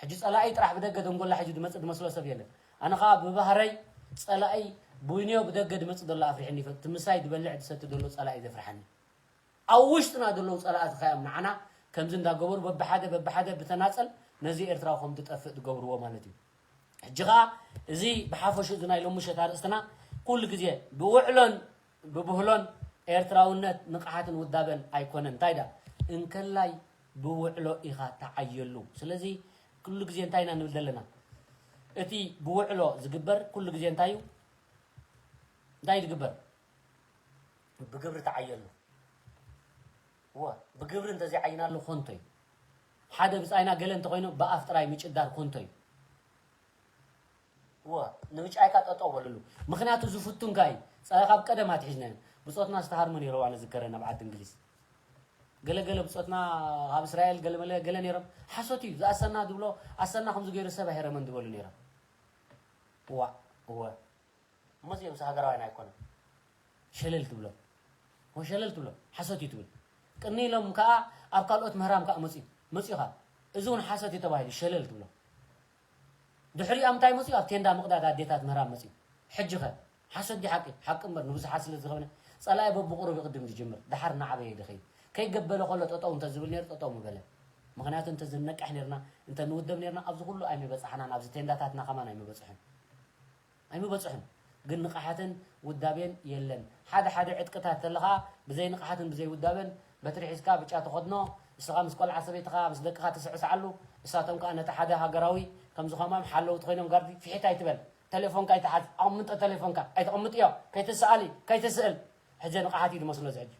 ሕጂ ጸላኢ ጥራሕ ብደገ ደንጎላ ሕጂ ዝመጽእ ዝመስሎ ሰብ የለን። ኣነ ኸኣ ብባህረይ ጸላኢ ብዊንዮ ብደገ ዝመጽእ ዘሎ ኣፍሪሕኒ ይፈ-፣ እቲ ምሳይ ዝበልዕ ዝሰቲ ዘሎ ጸላኢ ዘፍርሓኒ። ኣብ ውሽጥና ዘለዉ ጸላእትኻ እዮም ንዓና ከምዚ እንዳገበሩ በብሓደ በብሓደ ብተናጸል ነዚ ኤርትራዊ ከም ዝጠፍእ ዝገብርዎ ማለት እዩ። ሕጂ ኸኣ እዚ ብሓፈሽኡ እዚ ናይ ሎሚ ምሸት ኣርእስትና ኩሉ ግዜ ብውዕሎን ብብህሎን ኤርትራውነት ንቕሓትን ውዳበን ኣይኮነን። እንታይ ዳ እንከላይ ብውዕሎ ኢኻ ተዓየሉ። ስለዚ ኩሉ ግዜ እንታይ ኢና ንብል ዘለና? እቲ ብውዕሎ ዝግበር ኩሉ ግዜ እንታይ እዩ? እንታይ ዝግበር? ብግብሪ ተዓየሉ። እወ፣ ብግብሪ እንተዘይዓይናሉ ኮንቶ እዩ። ሓደ ብጻይና ገለ እንተኾይኑ ብኣፍ ጥራይ ምጭዳር ኮንቶ እዩ። እወ፣ ንምጫይካ ጠጠው በልሉ። ምኽንያቱ ዝፍቱንካ እዩ። ጸ-፣ ካብ ቀደም ኣትሒዝናዮ። ብጾትና ዝተሃርሙ ነይረው፣ ኣነ ዝከረን ኣብ ዓዲ እንግሊዝ። ገለ ገለ ብጾትና ካብ እስራኤል ገለ መለ ገለ ነይሮም። ሓሶት እዩ። ዝኣሰና ዝብሎ፣ ኣሰና ከምዚ ገይሩ ሰብ ኣይረመን ዝበሉ ነይሮም። እዋ፣ እወ። እሞ እዚኦም ሃገራውያን ኣይኮኑን። ሸለል ትብሎም። ወ ሸለል ትብሎም። ሓሶት እዩ ትብል። ቅኒ ኢሎም ከኣ ኣብ ካልኦት ምህራም ከኣ መጽዩ። መጽዩ ከኣ። እዚ እውን ሓሶት እዩ ተባሂሉ። ሸለል ትብሎም። ድሕሪኦም እንታይ መጽዩ? ኣብ ቴንዳ ምቕዳድ ኣዴታት ምህራም መጽዩ። ሕጂ ኸ? ሓሶት ድዩ ሓቂ? ሓቂ እምበር ንብዙሓት ስለ ዝኸብነ ጸላኢ በብቑሩብ ይቕድም ዝጅምር። ደሓር እናዓበየ ይድኸይ። ከይገበለ ከሎ ጠጠው እንተ ዝብል ነይሩ ጠጠው ምበለ። ምኽንያቱ እንተ ዝነቅሕ ነይርና፣ እንተ ንውደብ ነይርና ኣብዚ ኩሉ ኣይምበጻሕናን፣ ኣብዚ ቴንዳታትና ከማን ኣይምበጽሑን። ኣይምበጽሑን። ግን ንቕሓትን ውዳቤን የለን። ሓደ ሓደ ዕጥቅታት ተለኻ ብዘይ ንቕሓትን ብዘይ ውዳበን በትሪ ሒዝካ ብጫ ተኸድኖ፣ ንስኻ ምስ ቆልዓ ሰበይትኻ ምስ ደቅኻ ትስዕስዓሉ፣ እሳቶም ከኣ ነቲ ሓደ ሃገራዊ ከምዚ ከማም ሓለውቲ ኮይኖም ጋርዲ ፍሒት ኣይትበል። ተሌፎንካ ኣይትሓዝ፣ ኣቕምጦ ተሌፎንካ ኣይተቕምጥዮ፣ ከይትስኣሊ፣ ከይትስእል። ሕጂ ንቕሓት እዩ ዝመስሎ እዚ ሕጂ።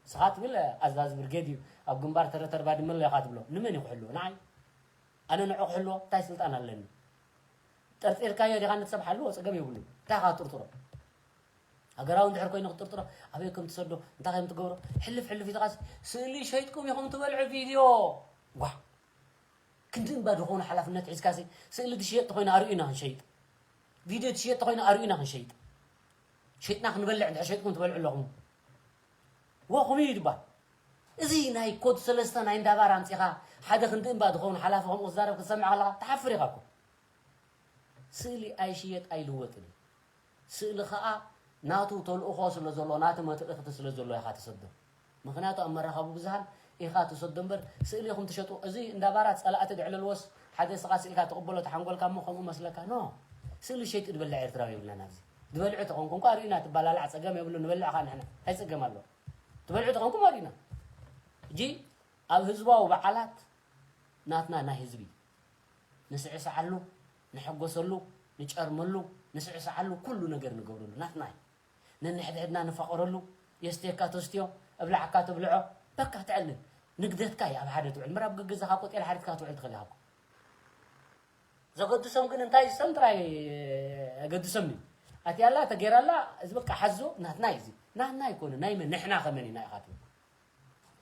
ንስኻ ትብል ኣዛዚ ብርጌድ እዩ ኣብ ግንባር ተረተር ባድመ ኣሎ ኢኻ ትብሎ። ንመን እዩ ክሕልዎ? ንዓይ? ኣነ ንዑ ክሕልዎ እንታይ ስልጣን ኣለኒ? ጠርጢርካዮ ዲኻ ነቲ ሰብ ሓልዎ ጸገም የብሉ። እንታይ ኢኻ ትጥርጥሮ? ሃገራዊ እንድሕር ኮይኑ ክትጥርጥሮ ኣበይ ከም ትሰዶ እንታይ ከም ትገብሮ ሕልፍ ሕልፍ ኢልካስ ስእሊ ሸይጥኩም ኢኹም ትበልዑ ቪድዮ ዋ ክንዲ እምባ ዝኾኑ ሓላፍነት ሒዝካሲ ስእሊ ትሽየጥ ተኮይኑ ኣርእዩና ክንሸይጥ ቪድዮ ትሽየጥ ተኮይኑ ኣርእዩና ክንሸይጥ ሸይጥና ክንበልዕ እንድሕር ሸይጥኩም ትበልዑ ኣለኹም ወኹም እዩ ይባል እዚ ናይ ኮድ ሰለስተ ናይ እንዳባር ኣምፂኻ ሓደ ክንዲ እምባ ዝኾኑ ሓላፊ ከምኡ ክዛረብ ክትሰምዕ ከለኻ ትሓፍር ኢኻ እኮ ስእሊ ኣይሽየጥ ኣይልወጥን እዩ ስእሊ ኸኣ ናቱ ተልእኾ ስለ ዘሎ ናቱ መትእኽቲ ስለ ዘሎ ኢኻ ትሰዶ ምኽንያቱ ኣብ መራኸቢ ብዙሃን ኢኻ ትሰዶ እምበር ስእሊ ኢኹም ትሸጡ እዚ እንዳ ባራት ጸላእቲ ድዕለልዎስ ሓደ ስኻ ስኢልካ ትቕበሎ ተሓንጎልካ እሞ ከምኡ መስለካ ኖ ስእሊ ሸይጡ ድበልዕ ኤርትራዊ የብልናን ኣብዚ ድበልዑ ተኾንኩ እንኳ ርኢና ትባላላዕ ጸገም የብሉ ንበልዕ ኸኣ ንሕና እንታይ ጸገም ኣሎ ትበልዑ ተኾንኩም ርኢና እጂ ኣብ ህዝባዊ በዓላት ናትና ናይ ህዝቢ ንስዕስዓሉ፣ ንሕጎሰሉ፣ ንጨርመሉ፣ ንስዕስዓሉ ኩሉ ነገር ንገብረሉ ናትና እዩ። ነንሕድሕድና ንፋቐረሉ፣ የስትየካ ተስትዮ፣ እብላዓካ ትብልዖ፣ በቃ ትዕልል። ንግደትካ እዩ ኣብ ሓደ ትውዕል። ምራብ ገገዛኻ ቆጤል ሓሪድካ ትውዕል ትኽእል ኢኻ እኮ። ዘገድሶም ግን እንታይ ዝሰም ጥራይ ኣገድሶም እዩ። ኣትያላ ተጌራላ እዚ በቃ ሓዞ ናትና እዩ እዚ። ናትና ኣይኮነ ናይ መን ንሕና ከመን ኢና ኢኻ ትብል።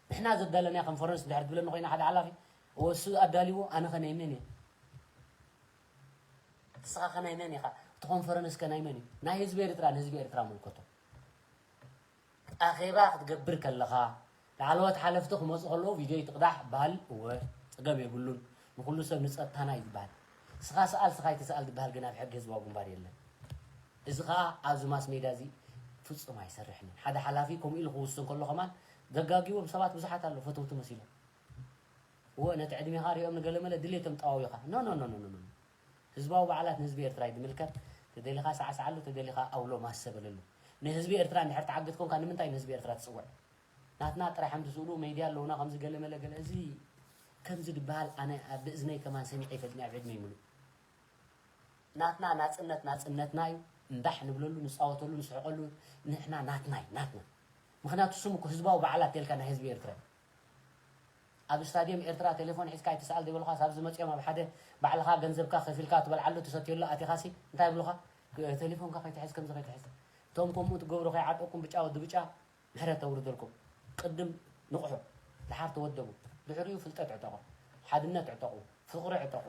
ንሕና ዘዳለናዮ ኮንፈረንስ እንድሕር ትብለኒ ኮይና ሓደ ሓላፊ እወ እሱ ኣዳልዎ ኣነ ከ ናይ መን እየ ንስኻ ከ ናይ መን ኢኻ እቲ ኮንፈረንስ ከ ናይ መን እዩ ናይ ህዝቢ ኤርትራ ንህዝቢ ኤርትራ ምልከቶ ኣኼባ ክትገብር ከለኻ ላዕለዎት ሓለፍቲ ክመፁ ከለዉ ቪድዮ ይትቕዳሕ በሃል እወ ፀገም የብሉን ንኩሉ ሰብ ንፀጥታና እዩ ዝበሃል ስኻ ሰኣል ስኻ ይተሰኣል ዝበሃል ግን ኣብ ሕጊ ህዝባዊ ግንባር የለን እዚ ከዓ ኣብዚ ማስ ሜድያ እዚ ፍፁም ኣይሰርሕን እዩ ሓደ ሓላፊ ከምኡ ኢሉ ክውስን ከሎ ከማን ዘጋጊዎም ሰባት ብዙሓት ኣለዉ ፈተውቲ መሲሎም እወ ነቲ ዕድሜኻ ሪኦም ንገለመለ ድሌቶም ጠዋዊኻ no no no no no no ህዝባዊ በዓላት ንህዝቢ ኤርትራ እዩ ዝምልከት ተደሊኻ ሳዕሳዓሉ ተደሊኻ ኣውሎ ማሰ በለሉ ንህዝቢ ኤርትራ እንድሕር ትዓግት ኮንካ ንምንታይ ንህዝቢ ኤርትራ ትፅውዕ ናትና ጥራሕ እንድስእሉ ሜድያ ኣለውና ከምዚ ገለመለ ገለ እዚ ከምዚ ዝበሃል ኣነ ኣብ ብእዝነይ ከማን ሰሚዐ ይፈልጥኒ ኣብ ዕድመይ ሙሉእ ናትና ናጽነት ናጽነትና እዩ እምባሕ ንብለሉ ንጻወተሉ ንስሕቀሉ ንሕና ናትና እዩ ናትና ምክንያቱ ስም እኮ ህዝባዊ በዓላት ተልካ ናይ ህዝቢ ኤርትራ እዩ ኣብ ስታድየም ኤርትራ ቴሌፎን ሒዝካ ኣይትስኣል ዘይበልኳስ ኣብዚ መጺኦም ኣብ ሓደ ባዕልኻ ገንዘብካ ከፊልካ ትበልዓሉ ትሰትየሉ ኣቲኻሲ እንታይ ይብሉኻ ቴሌፎንካ ከይትሕዝ ከምዚ ከይትሕዝ እቶም ከምኡ ትገብሩ ከይዓጠኩም ብጫ ወዲ ብጫ ምሕረት ተውርደልኩም። ቅድም ንቕሑ፣ ድሓር ተወደቡ፣ ድሕሪኡ ፍልጠት ዕጠቑ፣ ሓድነት ዕጠቑ፣ ፍቕሪ ዕጠቑ፣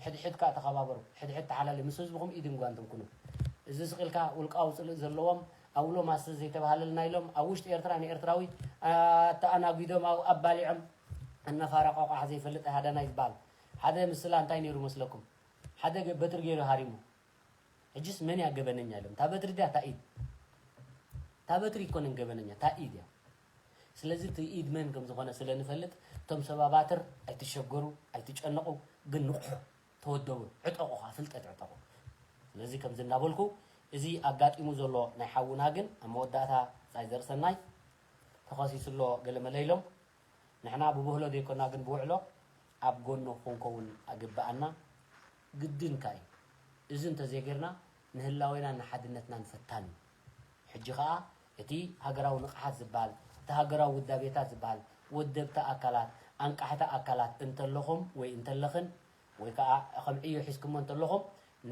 ሕድሕድ ከኣ ተኸባበሩ፣ ሕድሕድ ተሓላለዩ፣ ምስ ህዝብኹም ኢድን ጓንትን ኩኑ። እዚ ስቕ ኢልካ ውልቃዊ ጽልኢ ዘለዎም ኣውሎ ማስተር ዘይተባህለልና ኢሎም ኣብ ውሽጢ ኤርትራ ንኤርትራዊ ኣተኣናጒዶም ኣባሊዖም ኣነፋራቋቋሕ ዘይፈልጥ ሃዳናይ ዝበሃል ሓደ ምስላ እንታይ ነይሩ መስለኩም? ሓደ በትሪ ገይሩ ሃሪሙ። ሕጅስ መን እያ ገበነኛ ኢሎም እታ በትሪ ድያ እታ ኢድ እታ በትሪ ይኮነን ገበነኛ እታ ኢድ እያ ስለዚ እቲ ኢድ መን ከም ዝኾነ ስለ ንፈልጥ እቶም ሰባባትር ኣይትሸገሩ ኣይትጨነቑ ግን ንቑሑ ተወደቡ ዕጠቑ ኸዓ ፍልጠት ዕጠቑ ስለዚ ከምዚ እናበልኩ እዚ ኣጋጢሙ ዘሎ ናይ ሓውና ግን ኣብ መወዳእታ ጻይ ዘርሰናይ ተኸሲሱ ኣሎ ገለመለ ኢሎም ንሕና ብብህሎ ዘይኮና ግን ብውዕሎ ኣብ ጎኑ ክንከውን ኣግብኣና ግድን ከኣ እዩ። እዚ እንተዘይጌርና ንህላዌናን ንሓድነትናን ፈታን እዩ። ሕጂ ከኣ እቲ ሃገራዊ ንቕሓት ዝበሃል፣ እቲ ሃገራዊ ውዳቤታት ዝበሃል፣ ወደብቲ ኣካላት፣ ኣንቃሕቲ ኣካላት እንተለኹም ወይ እንተለኽን ወይ ከኣ ከም ዕዮ ሒዝኩሞ እንተለኹም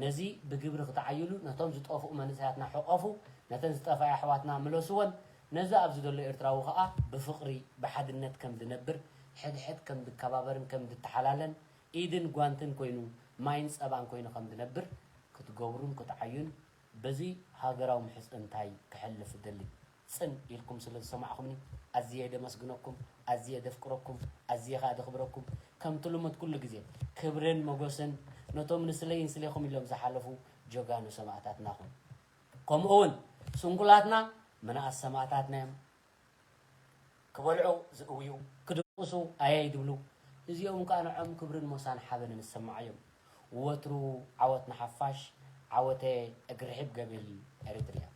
ነዚ ብግብሪ ክትዓይሉ ነቶም ዝጠፍኡ መንእሰያትና ሕቆፉ፣ ነተን ዝጠፍኣ ኣሕዋትና ምለስወን፣ ነዚ ኣብዚ ዘሎ ኤርትራዊ ከኣ ብፍቕሪ ብሓድነት ከም ዝነብር፣ ሕድሕድ ከም ዝከባበርን ከም ዝተሓላለን፣ ኢድን ጓንትን ኮይኑ ማይን ጸባን ኮይኑ ከም ዝነብር ክትገብሩን ክትዓዩን በዚ ሃገራዊ ምሕጽንታይ ከሕልፍ እደሊ። ጽን ኢልኩም ስለ ዝሰማዕኹምኒ ኣዝየ ደመስግነኩም፣ ኣዝየ ደፍቅረኩም፣ ኣዝየ ከኣ ደኽብረኩም። ከምቲ ልሙድ ኩሉ ግዜ ክብርን ሞጎስን ነቶም ንስለይን ስሌኹም ኢሎም ዝሓለፉ ጀጋኑ ሰማእታትናኹም። ከምኡ እውን ስንኩላትና መናእስ ሰማእታትና እዮም። ክበልዑ ዝእውዩ፣ ክድቅሱ ኣየይ ድብሉ። እዚኦም ከኣ ንዖም ክብርን ሞሳን ሓበንን ዝሰምዓዮም። ወትሩ ዓወት ንሓፋሽ፣ ዓወተ እግርሒብ ገብል ኤሪትርያ።